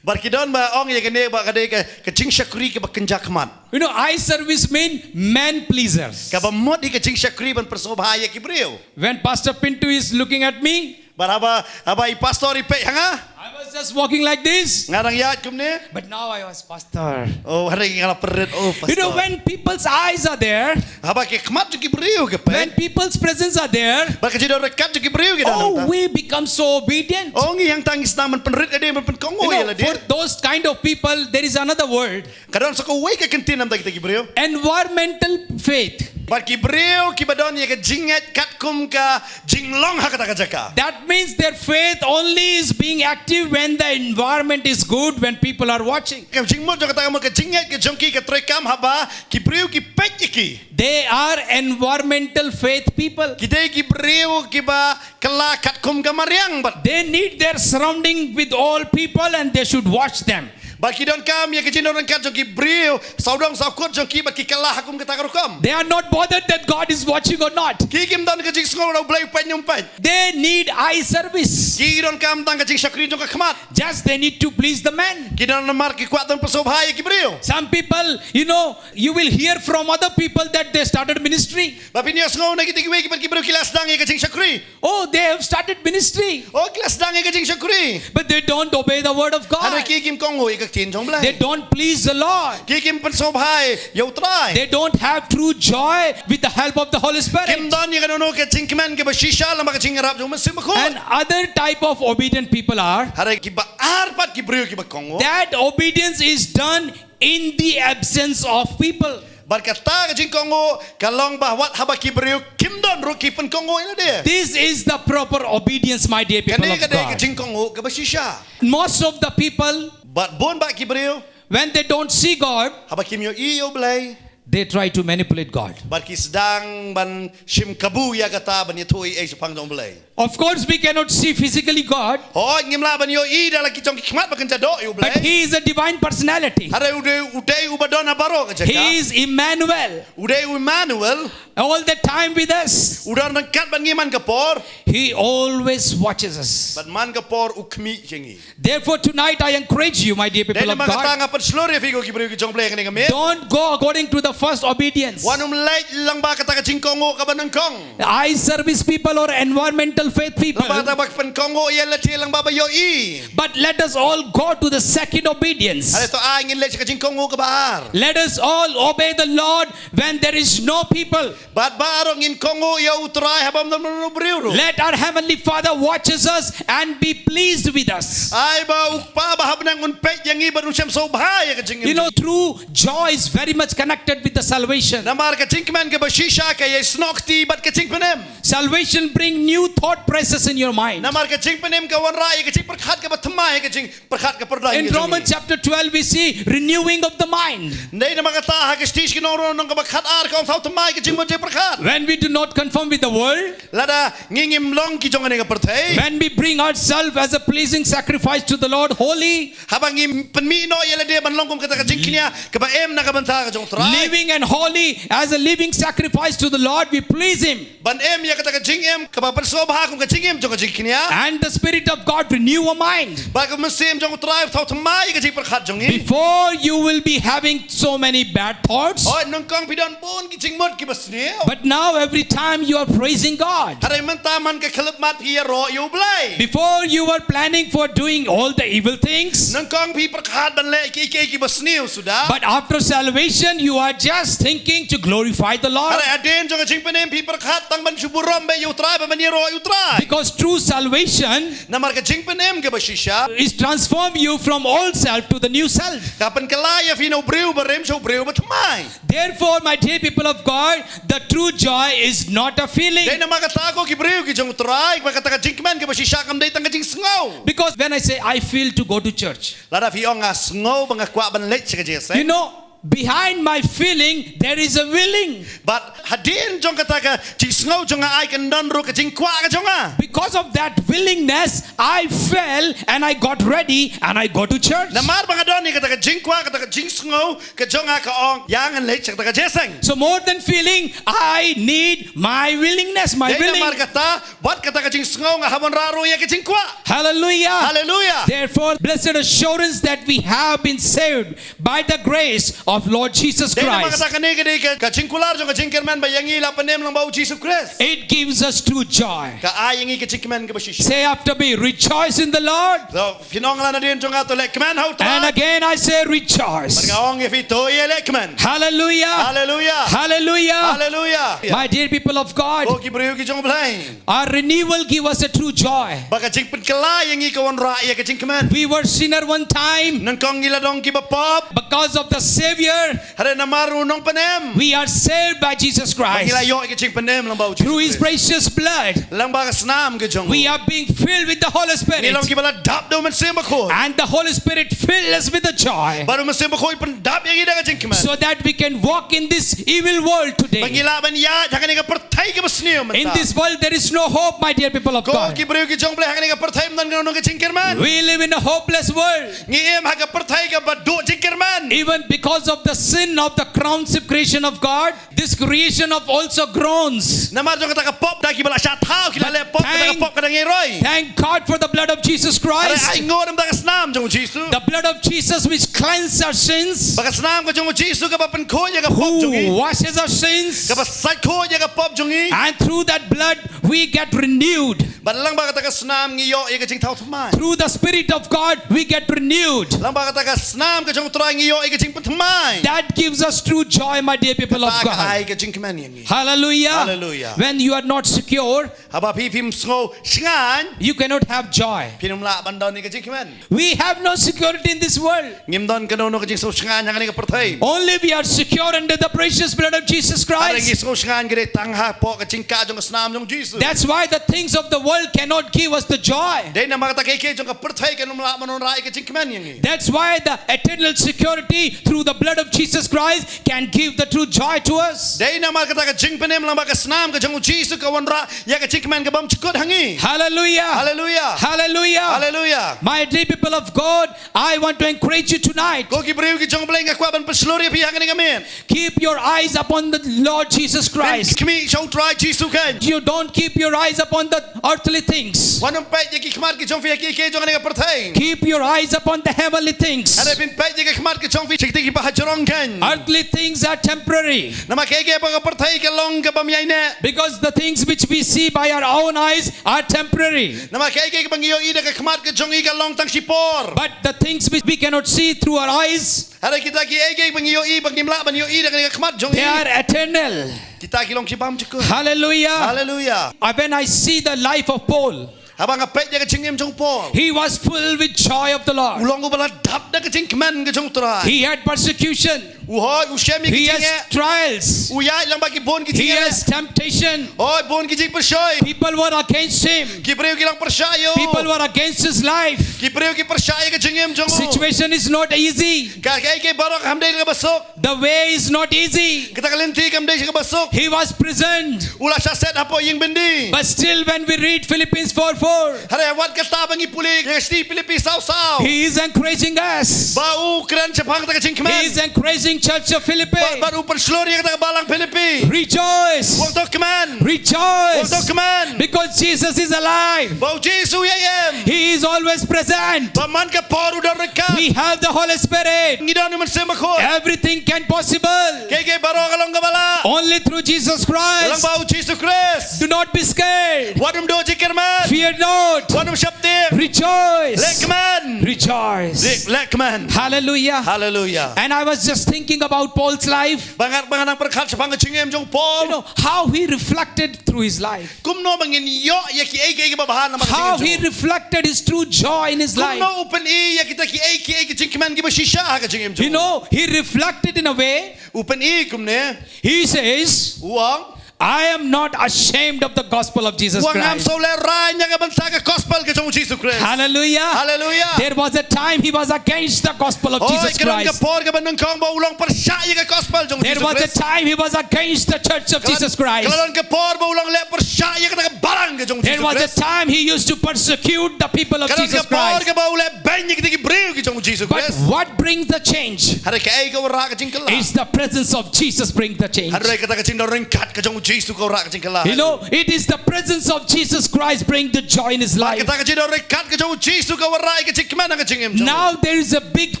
bad ki don ba ong ïa kane ba ka dei ka, ka jingshakri kaba kynja khmat. You know, eye service mean man pleasers. Kaba mut hi ka jingshakri ban pynsngewbha ïa ki briew. When Pastor Pintu is looking at me, Bad haba, haba i pastor i peit ha nga, I was just walking like this. Nga dang ïaid kumne. But now I was pastor. Oh, hynrei nga la pynrit, oh, pastor. You know, when people's eyes are there, haba ki khmat jong ki briew ki peit, when people's presence are there, bad ka jingdon ryngkat jong ki briew ki don, oh, hangta, we become so obedient. Oh, ngi hangta ngi sdang ban pynrit ïalade, ban pynkohnguh ïalade. You know, for those kind of people, there is another word. Ka don sa kawei ka kyntien namar kita ki briew. Environmental faith. Bad ki briew kiba don ïa ka jingngeit katkum ka jinglong ha kata ka jaka. That means their faith only is being active when the environment is good, when people are watching. Ka jingmut jong kata ka mut ka jingngeit ka jong ki ka treikam haba ki briew ki peit ïa ki. They are environmental faith people. Ki dei ki briew kiba kylla katkum ka mariang bad. They need their surrounding with all people and they should watch them. Bad ki donkam ïa ka jingdon ryngkat jong ki briew sawdong sawkut jong ki bad ki kylla ha kum kata ka rukom. They are not bothered that God is watching or not. Ki kim don ka jingsngew lada U Blei u peit ne um peit. They need eye service. Ki donkam tang ka jingshakri jong ka khmat. Just they need to please the man. Ki don namar ki kwah tang pynsngewbha ïa ki briew. Some people, you know, you will hear from other people that they started ministry. Bad phin ïohsngew na kita kiwei kiba ki briew ki la sdang ïa ka jingshakri. Oh, they have started ministry. Oh, ki la sdang ïa ka jingshakri. But they don't obey the word of God. Hynrei ki kim kohnguh ïa ka Ktien jong U Blei. They don't please the Lord. Ki kim pynsngewbha ïa U Trai. They don't have true joy with the help of the Holy Spirit. Kim don ïa kano kano ka jingkmen kaba shisha lyngba ka jingïarap jong U Mynsiem Bakhuid. And other type of obedient people are Hynrei kiba ar pat ki briew kiba kohnguh. That obedience is done in the absence of people. Bad kata ka jingkohnguh ka long ba wat haba ki briew kim don ruh ki pynkohnguh ïa lade. This is the proper obedience, my dear people of God. Kane ka dei ka jingkohnguh kaba shisha. Most of the people, bad bun bah ki briew, when they don't see God, haba kim ïohi ïa U Blei, they try to manipulate God. Bad ki sdang ban shim kabu ïa kata, ban ïathuh ei ei shaphang jong U Blei. Of course, we cannot see physically God. Hooid, ngim lah ban ïohi da la ki jong ki khmat ba kynja doh ïa U Blei. But He is a divine personality. Hynrei u dei, u dei uba don ha baroh ka jaka. He is Emmanuel. U dei u Emmanuel. All the time with us. U don ryngkat bad ngi man ka por. He always watches us. Bad man ka por u khmih ïa ngi. Therefore, tonight I encourage you, my dear people of God. Dei namar kata nga pynshlur ïa phi ko ki briew ki jong U Blei ha kane ka miet. Don't go according to the first obedience. Wat nym leit lyngba kata ka jingkohnguh kaba nyngkong. Eye service people or environmental faith people. Lyngba kata ba pynkohnguh ïa lade lyngba ba ïohi. But let us all go to the second obedience. Hynrei to ai ngin leit sha ka jingkohnguh kaba ar. Let us all obey the Lord when there is no people. Bad baroh ngin kohnguh ïa U Trai haba ym don mano mano briew ruh. Let our Heavenly Father watches us and be pleased with us. Ai ba U Kpa ba ha bneng un peit ïa ngi bad un shem sngewbha ïa ka jingim. You know, true joy is very much connected with the salvation. Namar ka jingkmen kaba shisha ka ïasnoh kti bad ka jingpynim. Salvation bring new thought process in your mind. Namar ka jingpynim ka wanrah ïa ka jingpyrkhat kaba thymmai, ka jing pyrkhat ka pyrda. In Romans chapter twelve, we see renewing of the mind. Dei namar kata ha ka shithi sha ki Nongrong lynnong kaba khatar ka ong thaw thymmai ka jingmut jingpyrkhat. When we do not conform with the world, lada ngi ngim long ki jong kane ka pyrthei. When we bring ourselves as a pleasing sacrifice to the Lord, holy. Haba ngi pynmih noh ïa lade ban long kum kata ka jingkñia kaba em na ka bynta ka jong U Trai. Living and holy as a living sacrifice to the Lord, we please Him. Ban im ïa kata ka jingim kaba pynsngewbha kum ka jingim jong ka jingkñia. And the Spirit of God renew our mind. Bad ka Mynsiem jong U Trai thaw thymmai ka jingpyrkhat jong ngi. Before you will be having so many bad thoughts. Hooid, nyngkong phi don bun ki jingmut kiba sniew. But now every time you are praising God. Hynrei mynta man ka khyllipmat phi ïaroh ïa U Blei. Before you were planning for doing all the evil things. Nyngkong phi pyrkhat ban leh kiei kiei kiba sniew suda. But after salvation, you are just thinking to glorify the Lord. Hynrei hadien jong ka jingpynim phi pyrkhat tang ban shu burom beit ïa U Trai, ban ïaroh ïa U Trai. Because true salvation Namar ka jingpynim kaba shisha is transform you from old self to the new self. Ka pynkylla ïa phi na u briew barim sha u briew bathymmai. Therefore, my dear people of God, the true joy is not a feeling. Dei namar kata ko ki briew ki jong U Trai, ba kata ka jingkmen kaba shisha kam dei tang ka jingsngew. Because when I say I feel to go to church, lada phi ong nga sngew ba nga kwah ban leit sha ka jingïaseng. You know, behind my feeling, there is a willing. Bad hadien jong kata ka jingsngew jong nga, ai kan don ruh ka jingkwah ka jong nga. Because of that willingness, I fell and I got ready and I go to church. Namar ba nga don ïa kata ka jingkwah, kata ka jingsngew ka jong nga, ka ong ïa ngan leit sha kata ka jingïaseng. So more than feeling, I need my willingness, my willing. Dei namar kata, bad kata ka jingsngew nga hap ban rah ruh ïa ka jingkwah. Hallelujah. Hallelujah. Therefore, blessed assurance that we have been saved by the grace of Lord Jesus Christ. Dei namar kata kane ka dei ka, ka jingkular jong ka jingkyrmen ba ïa ngi la pynim lyngba U Jisu Khrist. It gives us true joy. Ka ai ïa ngi ka jingkmen kaba shisha. Say after me, rejoice in the Lord. To, phin ong la nadien jong nga, to leh kmen ha U Trai. And again I say rejoice. Bad nga ong ïa phi, to ïa leh kmen. Hallelujah. Hallelujah. Hallelujah. Hallelujah. My dear people of God, ko ki briew ki jong U Blei, our renewal give us a true joy. Ba ka jingpynkylla ïa ngi ka wanrah ïa ka jingkmen. We were sinner one time. Nyngkong ngi la dang kiba pop. Because of the Savior, hynrei namar u nongpynim, we are saved by Jesus Christ. Ba ngi la ïoh ïa ka jingpynim lyngba U Jisu Khrist. Through His precious blood, lyngba ka snam ka jong u, we are being filled with the Holy Spirit. Ngi long kiba la dap da U Mynsiem Bakhuid. And the Holy Spirit fill us with the joy. Bad U Mynsiem Bakhuid pyndap ïa ngi da ka jingkmen. So that we can walk in this evil world today. Ba ngi lah ban ïaid ha kane ka pyrthei kaba sniew mynta. In this world there is no hope, my dear people of God. Ko ki briew ki jong U Blei, ha kane ka pyrthei ym don kano kano ka jingkyrmen. We live in a hopeless world. Ngi im ha ka pyrthei kaba duh jingkyrmen. Even because of the sin of the crown sip creation of God, this creation of also groans. Namar jong kata ka pop da kiba la shah thaw, ki la leh pop, kata ka pop ka dang ïai roi. Thank God for the blood of Jesus Christ. Hynrei ai nguh namar ka snam jong U Jisu. The blood of Jesus which cleanses our sins. Ba ka snam ka jong U Jisu kaba pynkhuid ïa ka pop jong ngi. Who washes our sins. Kaba sait khuid ïa ka pop jong ngi. And through that blood we get renewed. Bad lyngba kata ka snam ngi ïoh ïa ka jingthaw thymmai. Through the Spirit of God, we get renewed. Lyngba kata ka snam ka jong U Trai ngi ïoh ïa ka jingpynthymmai. That gives us true joy, my dear people of God. Kata ka ai ka jingkmen ïa ngi. Hallelujah. Hallelujah. When you are not secure, haba phi phim sngew shngaiñ, you cannot have joy. Phin ym lah ban don ïa ka jingkmen. We have no security in this world. Ngim don kano kano ka jingsngew shngaiñ ha kane ka pyrthei. Only we are secure under the precious blood of Jesus Christ. Hynrei ngi sngew shngaiñ ka dei tang hapoh ka jingkah jong ka snam jong U Jisu. That's why the things of the world cannot give us the joy. Dei namar kata ka kiei kiei jong ka pyrthei kan ym lah ban wanrah ïa ka jingkmen ïa ngi. That's why the eternal security through the blood of Jesus Christ can give the true joy to us. Dei namar kata ka jingpynim lyngba ka snam ka jong U Jisu ka wanrah ïa ka jingkmen ka bymjukut ha ngi. Hallelujah. Hallelujah. Hallelujah. Hallelujah. My dear people of God, I want to encourage you tonight. Ko ki briew ki jong U Blei, nga kwah ban pynshlur ïa phi ha kane ka miet. Keep your eyes upon the Lord Jesus Christ. Phin khmih sha U Trai Jisu keiñ. You don't keep your eyes upon the earthly things. Wat nym peit ïa ki khmat ki jong phi ha kiei kiei jong kane ka pyrthei. Keep your eyes upon the heavenly things. Hynrei phin peit ïa ki khmat ki jong phi sha kitei kiba ha jrong keiñ. Earthly things are temporary. Namar kaei kaei ba ka pyrthei ka long kaba ym ïaineh. Because the things which we see by our own eyes are temporary. Namar kaei kaei kaba ngi ïohi da ka khmat ka jong ngi ka long tang shipor. But the things which we cannot see through our eyes, hynrei kita kiei kiei ba ngi ïohi, ba ngim lah ban ïohi da ka khmat jong ngi, they are eternal. Kita ki long ki bymjukut. Hallelujah. Hallelujah. Uh, when I see the life of Paul, haba nga peit ïa ka jingim jong u Paul, he was full with joy of the Lord. U long uba la dap da ka jingkmen ka jong U Trai. He had persecution. U hoi, u shem ïa ki jingeh. He has trials. U ïaid lyngba ki bun ki jingeh. He has temptation. Hoi, bun ki jingpyrshah. People were against him. Ki briew ki la pyrshah ïa u. People were against his life. Ki briew ki pyrshah ïa ka jingim jong u. Situation is not easy. Ka, kaei kaei baroh kam dei kaba suk. The way is not easy. Kata ka lynti kam dei kaba suk. He was imprisoned. U la shah set hapoh ïing byndi. But still, when we read Philippians four four, hynrei wat kata ba ngi pule ïa ka shithi Philippi saw saw, he is encouraging us. Ba u kren shaphang kata ka jingkmen. He is encouraging Church of Philippi. Ba, ba u pynshlur ïa kata ka balang Philippi. Rejoice. U ong to kmen. Rejoice. U ong to kmen. Because Jesus is alive. Ba U Jisu u ïai im. He is always present. Ba man ka por u don ryngkat. We have the Holy Spirit. Ngi don U Mynsiem Bakhuid. Everything can possible. Kaei kaei baroh ka long kaba lah. Only through Jesus Christ. Lyngba U Jisu Khrist. Do not be scared. Wat nym duh jingkyrmen. Fear not. Wat nym sheptieng. Rejoice. Leh kmen. Rejoice. Leh, leh kmen. Hallelujah. Hallelujah. And I was just thinking about Paul's life. Ba nga, ba nga nang pyrkhat shaphang ka jingim jong u Paul. You know, how he reflected through his life. Kumno ba ngin ïoh ïa kiei kiei kiba bha namar ka jingim jong u. How he reflected his true joy in his life. Kumno u pyni ïa kita kiei kiei ki jingkmen kiba shisha ha ka jingim jong u. You know, he reflected in a way. U pyni kumne. He says, u ong, "I am not ashamed of the gospel of Jesus Christ." U ong ngam sngewlehraiñ na ka bynta ka gospel ka jong U Jisu Khrist. Hallelujah. Hallelujah. There was a time he was against the gospel of Jesus Christ. Hooid, ka don ka por kaba nyngkong ba u long pyrshah ïa ka gospel jong U Jisu Khrist. There was a time he was against the church of Jesus Christ. Ka don, ka don ka por ba u long leh pyrshah ïa kata ka balang ka jong U Jisu Khrist. There was a time he used to persecute the people of Jesus Christ. Ka don ka por kaba u leh beiñ ïa kita ki briew ki jong U Jisu Khrist. But what brings the change? Hynrei kaei ka wanrah ka jingkylla? Is the presence of Jesus bring the change. Hynrei kata ka jingdon ryngkat ka jong U Jisu ka wanrah ka jingkylla. You know, it is the presence of Jesus Christ bring the joy in his life. Kata ka jingdon ryngkat ka jong U Jisu ka wanrah ïa ka jingkmen ha ka jingim jong u. Now there is a big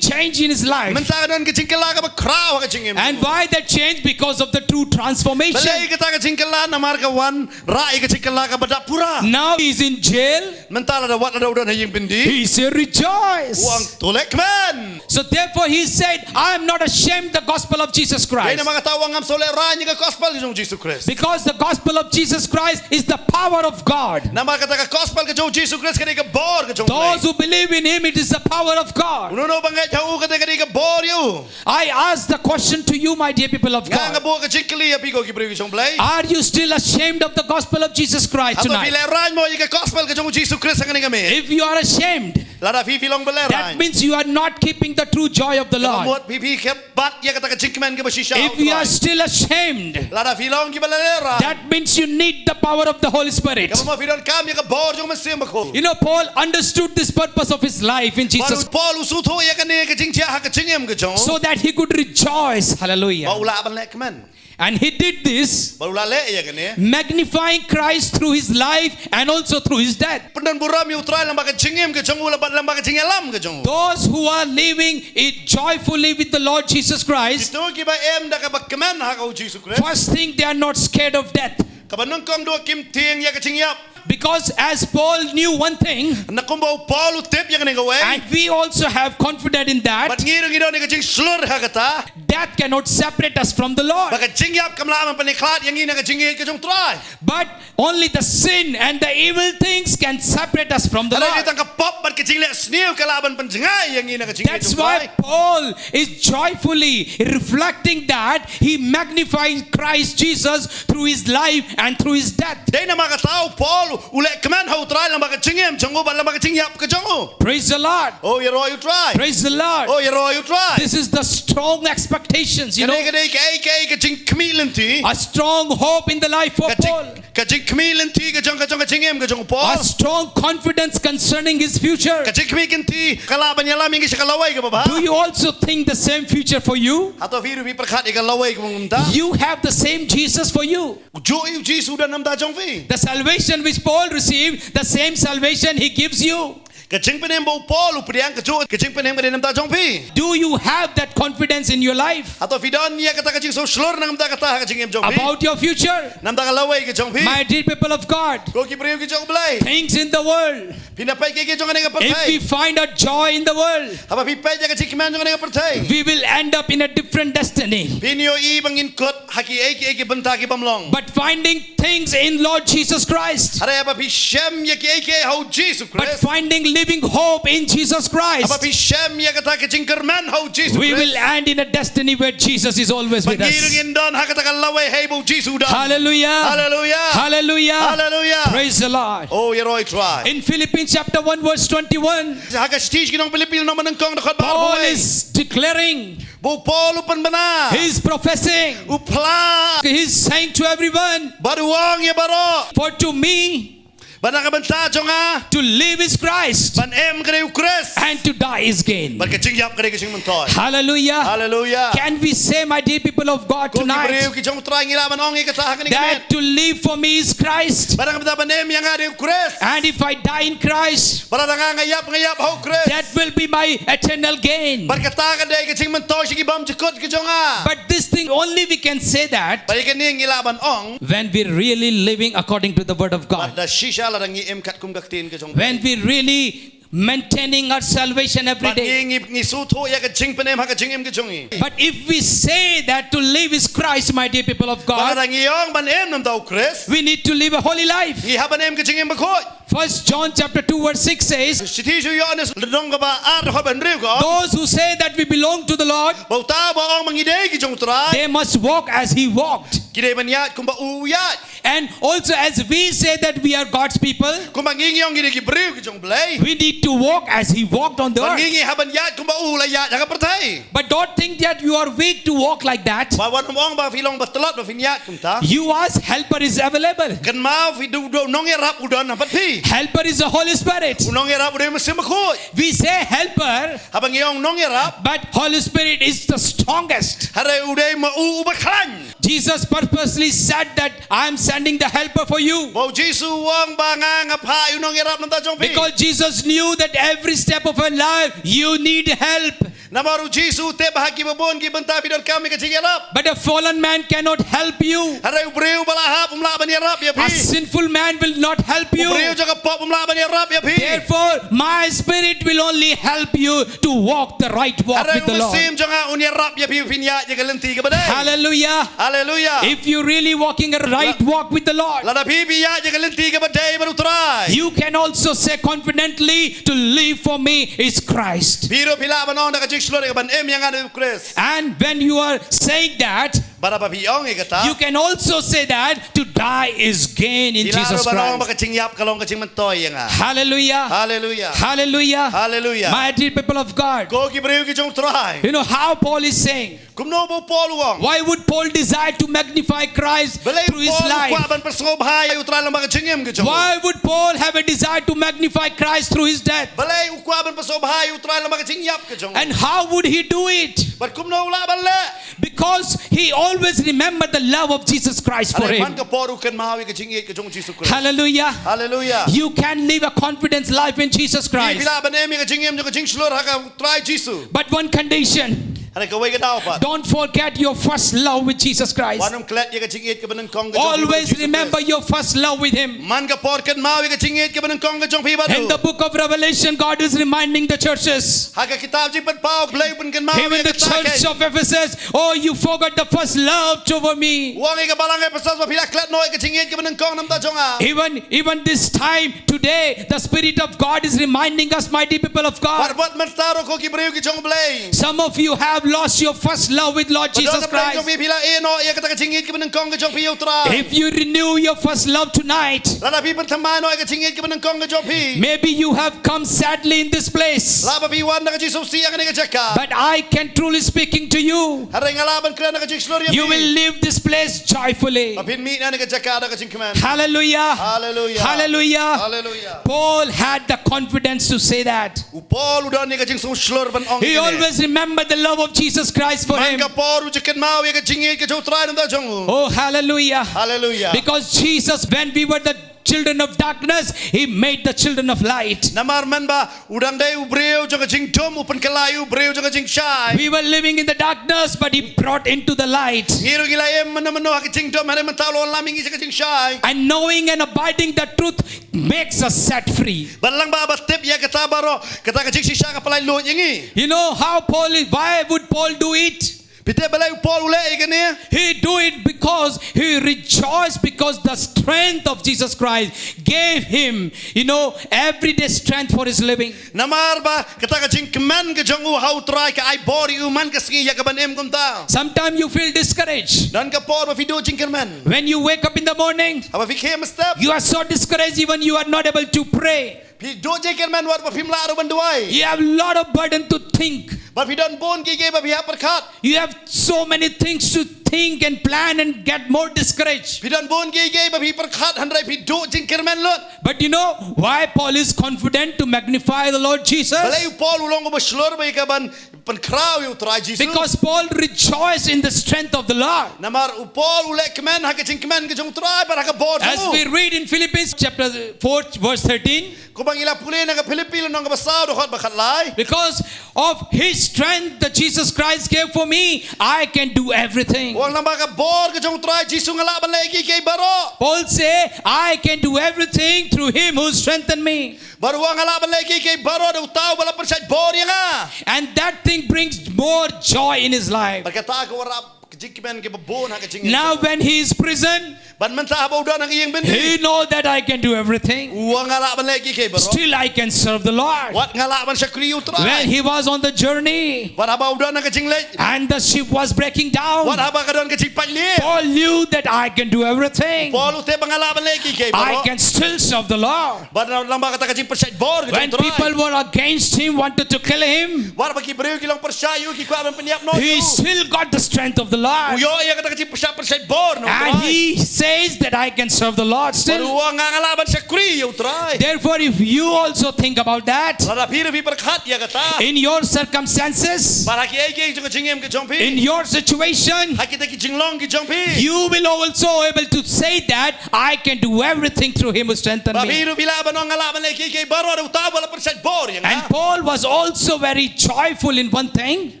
change in his life. Mynta ka don ka jingkylla kaba khraw ha ka jingim jong u. And why that change? Because of the true transformation. Balei kata ka jingkylla? Namar ka wanrah ïa ka jingkylla kaba dap pura. Now he is in jail. Mynta lada wat lada u don ha ïing byndi. He said, "Rejoice." U ong to leh kmen. So therefore he said, "I am not ashamed the gospel of Jesus Christ." Dei namar kata u ong ngam sngewlehraiñ ïa ka gospel jong U Jisu Khrist. Because the gospel of Jesus Christ is the power of God. Namar kata ka gospel ka jong U Jisu Khrist ka dei ka bor ka jong U Blei. Those who believe in him, it is the power of God. Uno uno ba ngeit ha u ka dei, ka dei ka bor ïa u. I ask the question to you, my dear people of God. Nga, nga buh ka jingkylli ïa phi ko ki briew ki jong U Blei. Are you still ashamed of the gospel of Jesus Christ tonight? Hato phi lehraiñ mo ïa ka gospel ka jong U Jisu Khrist ha kane ka miet? If you are ashamed, lada phi, phi long ba lehraiñ, that means you are not keeping the true joy of the Lord. Ka mut phi, phi khlem bat ïa kata ka jingkmen kaba shisha. If you are still ashamed, lada phi long kiba lehraiñ, that means you need the power of the Holy Spirit. Ka mut phi donkam ïa ka bor jong U Mynsiem Bakhuid. You know, Paul understood this purpose of his life in Jesus. Paul, Paul u sngewthuh ïa kane ka jingjia ha ka jingim ka jong u. So that he could rejoice. Hallelujah. Ba u lah ban leh kmen. And he did this, ba u la leh ïa kane, magnifying Christ through his life and also through his death. Pyndonburom ïa U Trai lyngba ka jingim ka jong u, lyngba, lyngba ka jingïalam ka jong u. Those who are living it joyfully with the Lord Jesus Christ, kito kiba im da kaba kmen ha ka U Jisu Khrist, first thing, they are not scared of death. Kaba nyngkong duh kim tieng ïa ka jingïap. Because as Paul knew one thing, Na kumba u Paul u tip ïa kane kawei. And we also have confidence in that, Bad ngi ruh ngi don ïa ka jingshlur ha kata. Death cannot separate us from the Lord. Ba ka jingïap kam lah ban pynïakhlad ïa ngi na ka jingïeit ka jong u Trai. But only the sin and the evil things can separate us from the Lord. Hynrei tang ka pop bad ka jingleh sniew ka lah ban pynjngai ïa ngi na ka jingïeit ka jong u Trai. That's why Paul is joyfully reflecting that he magnifies Christ Jesus through his life and through his death. Dei namar kata u Paul u leh kmen ha u Trai lyngba ka jingim jong u bad lyngba ka jingïap ka jong u. Praise the Lord. Oh, ïaroh ïa u Trai. Praise the Lord. Oh, ïaroh ïa u Trai. This is the strong expectations, you know. Kane ka dei kaei kaei ka jingkhmih lynti. A strong hope in the life of Paul. Ka jing, ka jingkhmih lynti ka jong, ka jong ka jingim ka jong u Paul. A strong confidence concerning his future. Ka jingkhmih lynti ka lah ban ïalam ïa ngi sha ka lawei kaba bha. Do you also think the same future for you? Hato phi ruh phi pyrkhat ïa ka lawei kaba mynta? You have the same Jesus for you. Kajuh ïa u Jisu u don na ka bynta jong phi. The salvation which Paul received, the same salvation he gives you. Ka jingpynim ba u Paul u pdiang, kajuh ka jingpynim ka dei na ka bynta jong phi. Do you have that confidence in your life? Hato phi don ïa kata ka jingsngewshlur na ka bynta kata ha ka jingim jong phi? About your future? Na ka bynta ka lawei ka jong phi? My dear people of God, Ko ki briew ki jong u Blei. Things in the world, Phi nang peit kiei kiei jong kane ka pyrthei. If we find a joy in the world, Haba phi peit ïa ka jingkmen jong kane ka pyrthei. We will end up in a different destiny. Phin ïohi ba ngin kut ha kiei kiei ki bynta ki bym long. But finding things in Lord Jesus Christ, Hynrei haba phi shem ïa kiei kiei ha u Jisu Khrist. But finding living hope in Jesus Christ, Haba phi shem ïa kata ka jingkyrmen ha u Jisu Khrist. We will end in a destiny where Jesus is always with us. Ba ngi ruh ngin don ha kata ka lawei haba u Jisu u don. Hallelujah. Hallelujah. Hallelujah. Hallelujah. Praise the Lord. Oh, ïaroh ïa u Trai. In Philippians chapter one verse twenty-one, Ha ka shithi sha ki nong Philippi lynnong ba nyngkong dkhot ba arphew wei. Paul is declaring, Ba u Paul u pynbna. He is professing. U phla. He is saying to everyone, Bad u ong ïa baroh. For to me, Ba na ka bynta jong nga. To live is Christ. Ban im ka dei u Khrist. And to die is gain. Bad ka jingïap ka dei ka jingmyntoi. Hallelujah. Hallelujah. Can we say, my dear people of God, tonight, Ko ki briew ki jong u Trai, ngi lah ban ong ïa kata ha kane ka miet. That to live for me is Christ. Ba na ka bynta ban im ïa nga dei u Khrist. And if I die in Christ, Ba lada nga ïap, nga ïap ha u Khrist. That will be my eternal gain. Bad kata ka dei ka jingmyntoi sha ki bymjukut ki jong nga. But this thing only we can say that Bad ïa kane ngi lah ban ong. When we really living according to the word of God. Bad da shisha lada ngi im katkum ka ktien ka jong u Blei. When we really maintaining our salvation every day. Bad ngi, ngi, ngi sngewthuh ïa ka jingpynim ha ka jingim ka jong ngi. But if we say that to live is Christ, my dear people of God, Bad lada ngi ong ban im na ka bynta u Khrist. We need to live a holy life. Ngi hap ban im ka jingim bakhuid. First John chapter two verse six says, Shithi sha u Ïoannis lynnong kaba ar dkhot ba hynriew ka ong. Those who say that we belong to the Lord, Ba uta uba ong ba ngi dei ki jong u Trai. They must walk as he walked. Ki dei ban ïaid kumba u u ïaid. And also as we say that we are God's people, Kumba ngi ngi ong ngi dei ki briew ki jong u Blei. We need to walk as he walked on the earth. Ba ngi ngi hap ban ïaid kumba u u la ïaid ha ka pyrthei. But don't think that you are weak to walk like that. Bad wat nym ong ba phi long ba tlot ba phin ïaid kumta. You ask, helper is available. Kynmaw phi, u, u nongïarap u don ha bad phi. Helper is the Holy Spirit. U nongïarap u dei u Mynsiem Bakhuid. We say helper, Haba ngi ong nongïarap. But Holy Spirit is the strongest. Hynrei u dei ma u uba khlaiñ. Jesus purposely said that I am sending the helper for you. Ba u Jisu u ong ba nga nga phah ïa u nongïarap na ka bynta jong phi. Because Jesus knew that every step of your life you need help. Namar u Jisu u tip ba ha kiba bun ki bynta phi donkam ïa ka jingïarap. But a fallen man cannot help you. Hynrei u briew ba la hap um lah ban ïarap ïa phi. A sinful man will not help you. U briew jong ka pop um lah ban ïarap ïa phi. Therefore, my spirit will only help you to walk the right walk with the Lord. Hynrei u Mynsiem jong nga un ïarap ïa phi ba phin ïaid ïa ka lynti kaba dei. Hallelujah. Hallelujah. If you're really walking a right walk with the Lord, Lada phi phi ïaid ïa ka lynti kaba dei bad u Trai. You can also say confidently, to live for me is Christ. Phi ruh phi lah ban ong da ka jingshlur, ban im ïa nga dei u Khrist. And when you are saying that, Bad haba phi ong ïa kata, you can also say that to die is gain in Jesus Christ. Phi lah ruh ban ong ba ka jingïap ka long ka jingmyntoi ïa nga. Hallelujah. Hallelujah. Hallelujah. Hallelujah. My dear people of God, Ko ki briew ki jong u Trai. You know how Paul is saying, Kumno ba u Paul u ong? Why would Paul desire to magnify Christ through his life? Balei u Paul u kwah ban pynsngewbha ïa u Trai lyngba ka jingim ka jong u? Why would Paul have a desire to magnify Christ through his death? Balei u kwah ban pynsngewbha ïa u Trai lyngba ka jingïap ka jong u? And how would he do it? Bad kumno u lah ban leh? Because he always remembered the love of Jesus Christ for him. Hynrei man ka por u kynmaw ïa ka jingïeit ka jong u Jisu Khrist. Hallelujah. Hallelujah. You can live a confidence life in Jesus Christ. Phi lah ban im ïa ka jingim jong ka jingshlur ha ka Trai Jisu. But one condition. Hynrei kawei ka daw pat. Don't forget your first love with Jesus Christ. Wat nym klet ïa ka jingïeit kaba nyngkong ka jong phi bad u Jisu Khrist. Always remember your first love with Him. Man ka por kynmaw ïa ka jingïeit kaba nyngkong ka jong phi bad u. In the book of Revelation, God is reminding the churches. Ha ka kitab Jingpynpaw, Blei u pynkynmaw ïa ka kynta kheiñ. Even the church of Ephesus, "Oh, you forgot the first love toward me." U ong ïa ka balang Ephesus ba phi la klet noh ïa ka jingïeit kaba nyngkong na ka bynta jong nga. Even, even this time, today, the Spirit of God is reminding us, mighty people of God. Bad, bad mynta ruh ko ki briew ki jong u Blei. Some of you have lost your first love with Lord Jesus Christ. Bad don na pdeng jong phi phi la ïeh noh ïa kata ka jingïeit kaba nyngkong ka jong phi ïa u Trai. If you renew your first love tonight, lada phi pynthymmai noh ïa ka jingïeit kaba nyngkong ka jong phi. Maybe you have come sadly in this place. Lah ba phi wan da ka jingsngewsih ha kane ka jaka. But I can truly speaking to you. Hynrei nga lah ban kren da ka jingshlur ïa phi. You will leave this place joyfully. Ba phin mih na kane ka jaka da ka jingkmen. Hallelujah. Hallelujah. Hallelujah. Hallelujah. Paul had the confidence to say that. U Paul u don ïa ka jingsngewshlur ban ong ïa kane. He always remembered the love of Jesus Christ for him. Man ka por u ju kynmaw ïa ka jingïeit ka jong u Trai na ka bynta jong u. Oh, hallelujah. Hallelujah. Because Jesus, when we were the children of darkness, He made the children of light. Namar mynba u dang dei u briew jong ka jingdum, u pynkylla ïa u briew jong ka jingshai. We were living in the darkness, but He brought into the light. Ngi ruh ngi la im mynno mynno ha ka jingdum, hynrei mynta u la wan lam ïa ngi sha ka jingshai. And knowing and abiding the truth makes us set free. Bad lyngba ba tip ïa kata baroh, kata ka jingshisha ka pynlait luid ïa ngi. You know how Paul is, why would Paul do it? Phi tip balei u Paul u leh ïa kane? He do it because he rejoiced because the strength of Jesus Christ gave him, you know, everyday strength for his living. Namar ba kata ka jingkmen ka jong u ha u Trai ka ai bor ïa u man ka sngi ïa ka ban im kumta. Sometimes you feel discouraged. Don ka por ba phi duh jingkyrmen. When you wake up in the morning, haba phi khie mynstep, you are so discouraged, even you are not able to pray. Phi duh jingkyrmen wat ba phim lah ruh ban duwai. You have a lot of burden to think. Bad phi don bun kiei kiei ba phi hap pyrkhat. You have so many things to think and plan and get more discouraged. Phi don bun kiei kiei ba phi pyrkhat, hynrei phi duh jingkyrmen lut. But you know why Paul is confident to magnify the Lord Jesus? Balei u Paul u long uba shlur ba ïa ka ban pynkhraw ïa u Trai Jisu? Because Paul rejoiced in the strength of the Lord. Namar u Paul u leh kmen ha ka jingkmen ka jong u Trai bad ha ka bor jong u. As we read in Philippians chapter four, verse thirteen, kumba ngi la pule na ka Philippi lynnong kaba saw, dkhot ba khatlai. Because of His strength that Jesus Christ gave for me, I can do everything. U ong lyngba ka bor ka jong u Trai Jisu nga lah ban leh kiei kiei baroh. Paul say, "I can do everything through Him who strengthened me." Bad u ong nga lah ban leh kiei kiei baroh da uta uba la pynshait bor ïa nga. And that thing brings more joy in his life. Bad kata ka wanrah ka jingkmen kaba bun ha ka jingim jong u. Now when he is prison, bad mynta haba u don ha ka ïing byndi, he know that I can do everything. U ong nga lah ban leh kiei kiei baroh. Still I can serve the Lord. Wat nga lah ban shakri ïa u Trai. When he was on the journey, bad haba u don ha ka jingleit, and the ship was breaking down, wat haba ka don ka jingpait lieh, Paul knew that I can do everything. Paul u tip ba nga lah ban leh kiei kiei baroh. I can still serve the Lord. Bad lyngba kata ka jingpyrshah bor ka jong u Trai. When people were against him, wanted to kill him, wat haba ki briew ki long pyrshah ïa u, ki kwah ban pynïap noh ïa u, he still got the strength of the Lord. U ïoh ïa kata ka jingpyrshah pyrshah bor na u Trai. And he says that I can serve the Lord still. Bad u ong nga lah ban shakri ïa u Trai. Therefore, if you also think about that, lada phi ruh phi pyrkhat ïa kata, in your circumstances, bad ha kiei kiei jong ka jingim ka jong phi, in your situation, ha kita ki jinglong ki jong phi, you will also able to say that I can do everything through Him who strengthened me. Ba phi ruh phi lah ban ong nga lah ban leh kiei kiei baroh da uta uba la pynshait bor ïa nga. And Paul was also very joyful in one thing.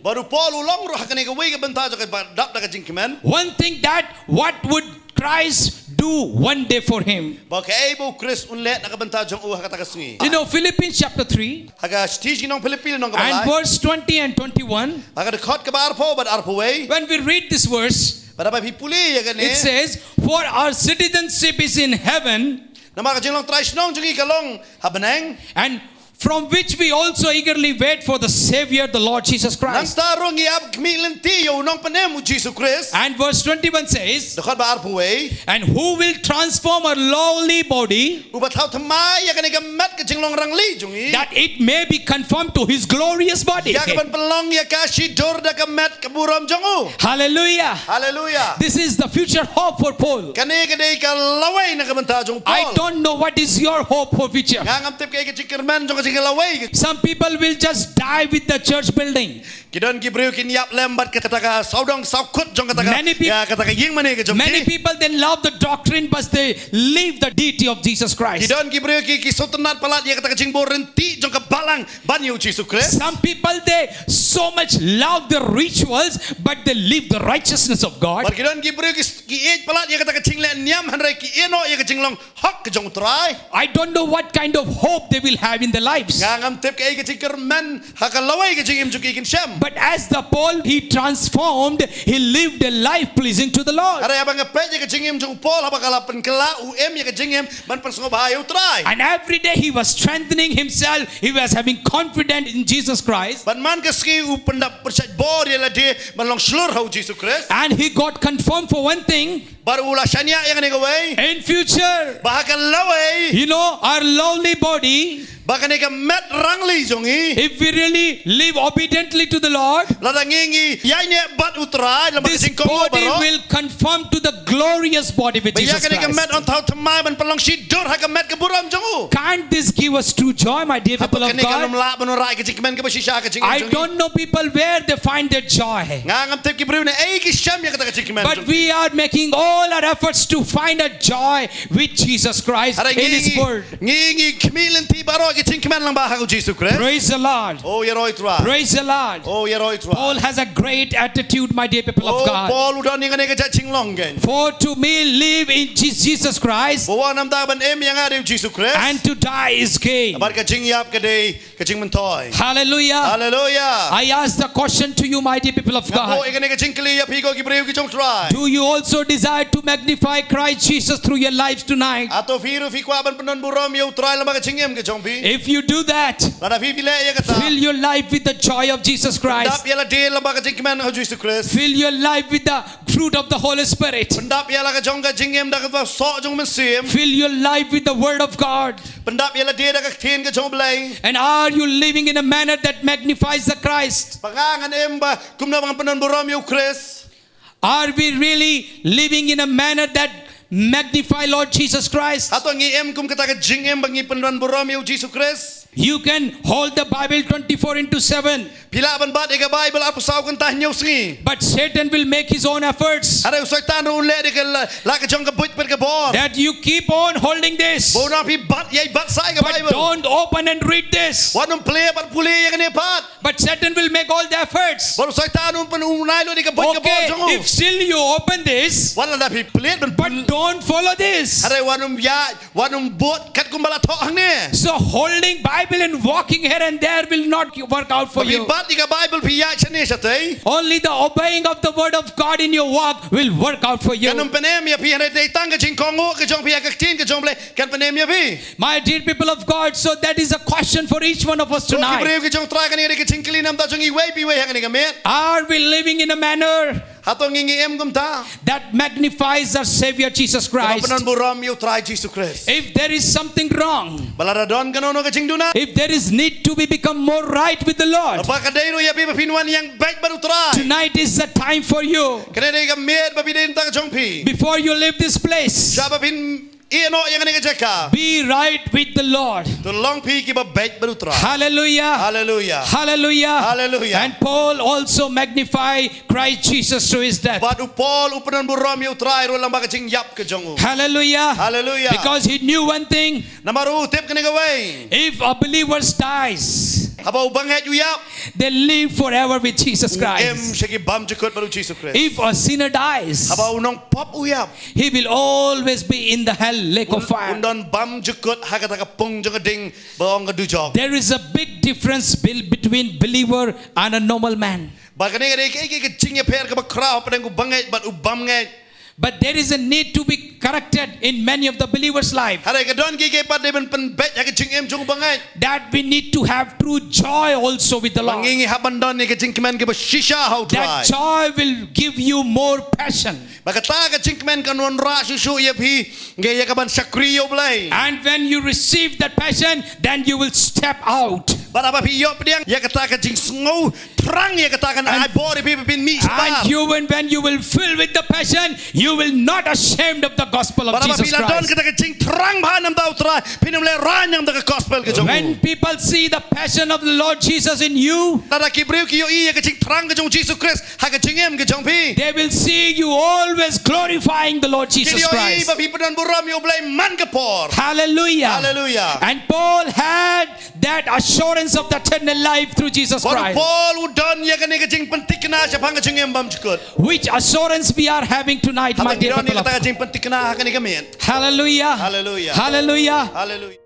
Bad u Paul u long ruh ha kane kawei ka bynta jong kaba dap da ka jingkmen. One thing that what would Christ do one day for him? Ba kaei ba u Khrist un leh na ka bynta jong u ha kata ka sngi. You know, Philippians chapter three, ha ka shithi sha ki nong Philippi lynnong kaba lai, and verse twenty and twenty-one. Ha ka dkhot kaba arphew bad arphew wei. When we read this verse, bad haba phi pule ïa kane, it says, "For our citizenship is in heaven." Namar ka jinglong trai shnong jong ngi ka long ha bneng. And from which we also eagerly wait for the Savior, the Lord Jesus Christ. Nangta ruh ngi ap khmih lynti ïa u Nongpynim u Jisu Khrist. And verse twenty-one says, dkhot ba arphew wei, "And who will transform our lowly body, uba thaw thymmai ïa kane ka met ka jinglong rangli jong ngi, that it may be conformed to His glorious body." Ïa kaban pynlong ïa ka shidur da ka met ka burom jong u. Hallelujah. Hallelujah. This is the future hope for Paul. Kane ka dei ka lawei na ka bynta jong u Paul. I don't know what is your hope for future. Nga ngam tip kaei ka jingkyrmen jong ka jingïalawei. Some people will just die with the church building. Ki don ki briew kin ïap lem bad kata ka sawdong sawkut jong kata ka, many peop- ïa kata ka ïing mane ka jong ki. Many people, they love the doctrine, but they leave the deity of Jesus Christ. Ki don ki briew ki, ki sngewtynnad palat ïa kata ka jingbor rynti jong ka balang ban ïa u Jisu Khrist. Some people, they so much love the rituals, but they leave the righteousness of God. Bad ki don ki briew ki, ki ïeit palat ïa kata ka jingleh niam, hynrei ki ïehnoh ïa ka jinglong hok ka jong u Trai. I don't know what kind of hope they will have in their lives. Nga ngam tip kaei ka jingkyrmen ha ka lawei ka jingim jong ki kin shem. But as the Paul, he transformed, he lived a life pleasing to the Lord. Hynrei haba nga peit ïa ka jingim jong u Paul, haba ka la pynkylla, u im ïa ka jingim ban pynsngewbha ïa u Trai. And every day he was strengthening himself, he was having confidence in Jesus Christ. Bad man ka sngi u pyndap pyrshah bor ïa lade ban long shlur ha u Jisu Khrist. And he got confirmed for one thing. Bad u la shaniah ïa kane kawei. In future, ba ha ka lawei, you know, our lowly body, ba kane ka met rangli jong ngi, if we really live obediently to the Lord, lada ngi ngi ïaineh bad u Trai, lada ka jingkohnguh baroh, this body will conform to the glorious body with Jesus Christ. Ba ïa kane ka met yn thaw thymmai ban pynlong shidur ha ka met ka burom jong u. Can't this give us true joy, my dear people of God? Hato kane kam lah ban wanrah ka jingkmen kaba shisha ha ka jingim jong ngi? I don't know people where they find their joy. Nga ngam tip ki briew naei ki shem ïa kata ka jingkmen jong ki. But we are making all our efforts to find a joy with Jesus Christ in His Word. Hynrei ngi, ngi, ngi khmih lynti baroh ïa ka jingkmen lyngba ha u Jisu Khrist. Praise the Lord. Oh, ïaroh ïa u Trai. Praise the Lord. Oh, ïaroh ïa u Trai. Paul has a great attitude, my dear people of God. Oh, Paul u don ïa kane ka jinglong kein. For to me live is Je-, Jesus Christ. Ba wan namar ban im ïa nga dei u Jisu Khrist. And to die is gain. Bad ka jingïap ka dei ka jingmyntoi. Hallelujah. Hallelujah. I ask the question to you, my dear people of God. Nga buh ïa kane ka jingkylli ïa phi ko ki briew ki jong u Trai. Do you also desire to magnify Christ Jesus through your lives tonight? Hato phi ruh phi kwah ban pyndonburom ïa u Trai lyngba ka jingim ka jong phi? If you do that, lada phi phi leh ïa kata, fill your life with the joy of Jesus Christ. Pyndap ïa lade lyngba ka jingkmen ka jong u Jisu Khrist. Fill your life with the fruit of the Holy Spirit. Pyndap ïa la ka jong ka jingim da ka soh jong u Mynsiem. Fill your life with the Word of God. Pyndap ïa lade da ka ktien ka jong u Blei. And are you living in a manner that magnifies the Christ? Ba nga ngan im ba kumno ba ngan pyndonburom ïa u Khrist? Are we really living in a manner that magnify Lord Jesus Christ? Hato ngi im kum kata ka jingim ba ngi pyndonburom ïa u Jisu Khrist? You can hold the Bible twenty-four into seven. Phi lah ban bat ïa ka Baibl arphew saw kynta hynñiew sngi. But Satan will make his own efforts. Hynrei u Soitan ruh un leh da ka la, la ka jong ka buit bad ka bor. That you keep on holding this. Ba un ong phi bat ïa, bat sa ïa ka Baibl. But don't open and read this. Wat nym plie bad pule ïa kane pat. But Satan will make all the efforts. Bad u Soitan un pyn, un ai lut ïa ka buit ka bor jong u. Okay, if still you open this, wat lada phi plie ban, but don't follow this. Hynrei wat nym ïa Wat nym bud katkum ba la thoh hangne. So holding Bible and walking here and there will not work out for you. Ba phi bat ïa ka Baibl phi ïaid shane shatei. Only the obeying of the word of God in your walk will work out for you. Kan ym pynim ïa phi, hynrei dei tang ka jingkohnguh ka jong phi ïa ka ktien ka jong u Blei kan pynim ïa phi. My dear people of God, so that is a question for each one of us tonight. Ko ki briew ki jong u Trai, kane ka dei ka jingkylli na ka bynta jong iwei pa iwei ha kane ka miet. Are we living in a manner Hato ngi ngi im kumta? That magnifies our Savior Jesus Christ. Kaba pyndonburom ïa u Trai Jisu Khrist. If there is something wrong, ba lada don kano kano ka jingduna, if there is need to be become more right with the Lord, ba ka dei ruh ïa phi ba phin wan ïeng beit bad u Trai, tonight is the time for you. Kane dei ka miet ba phi dei na ka bynta jong phi. Before you leave this place, shwa ba phin ïeh noh ïa kane ka jaka, be right with the Lord. To long phi kiba beit bad u Trai. Hallelujah. Hallelujah. Hallelujah. Hallelujah. And Paul also magnify Christ Jesus through his death. Bad u Paul u pyndonburom ïa u Trai ruh lyngba ka jingïap ka jong u. Hallelujah. Hallelujah. Because he knew one thing. Namar u tip kane kawei. If a believer dies, haba u bangeit u ïap, they live forever with Jesus Christ. U im sha ki bymjukut bad u Jisu Khrist. If a sinner dies, haba u nongpop u ïap, he will always be in the hell lake of fire. Un, un don bymjukut ha kata ka pung jong ka ding ba ong ka dujok. There is a big difference be-, between believer and a normal man. Ba kane ka dei ka, ka, ka jingïapher kaba khraw hapdeng u bangeit bad u bymngeit. But there is a need to be corrected in many of the believers' life. Hynrei ka don kiei kiei pat dei ban pynbeit ha ka jingim jong u bangeit. That we need to have true joy also with the Lord. Ba ngi ngi hap ban don ïa ka jingkmen kaba shisha ha u Trai. That joy will give you more passion. Ba kata ka jingkmen kan wanrah shuh shuh ïa phi, ngi ïa ka ban shakri ïa u Blei. And when you receive that passion, then you will step out. Bad haba phi ïoh pdiang ïa kata ka jingsngew thrang ïa kata kan ai bor ïa phi ba phin mih shabar. And you, when, when you will fill with the passion, you will not ashamed of the gospel of Bad haba Jesus phi la don Christ. Kata ka jingthrang bha na ka bynta U Trai, phin ym leh rain na ka gospel ka jong u. When people see the passion of the Lord Jesus in you, Lada ki briew ki ïohi ïa ka jingthrang ka jong U Jisu Khrist ha ka jingim ka jong phi, they will see you always glorifying the Lord kin Jesus ïohi Christ. ba phi pynbun burom ïa U Blei man ka por. Hallelujah. Hallelujah. And Paul had that assurance of the eternal life through Jesus Bad u Christ. Paul u don ïa kane ka jingpynthikna shaphang ka jingim bymjukut. Which assurance we are having tonight, my Haba ngi dear don ïa people of kata ka God. jingpynthikna ha kane ka miet. Hallelujah. Hallelujah. Hallelujah. Hallelujah.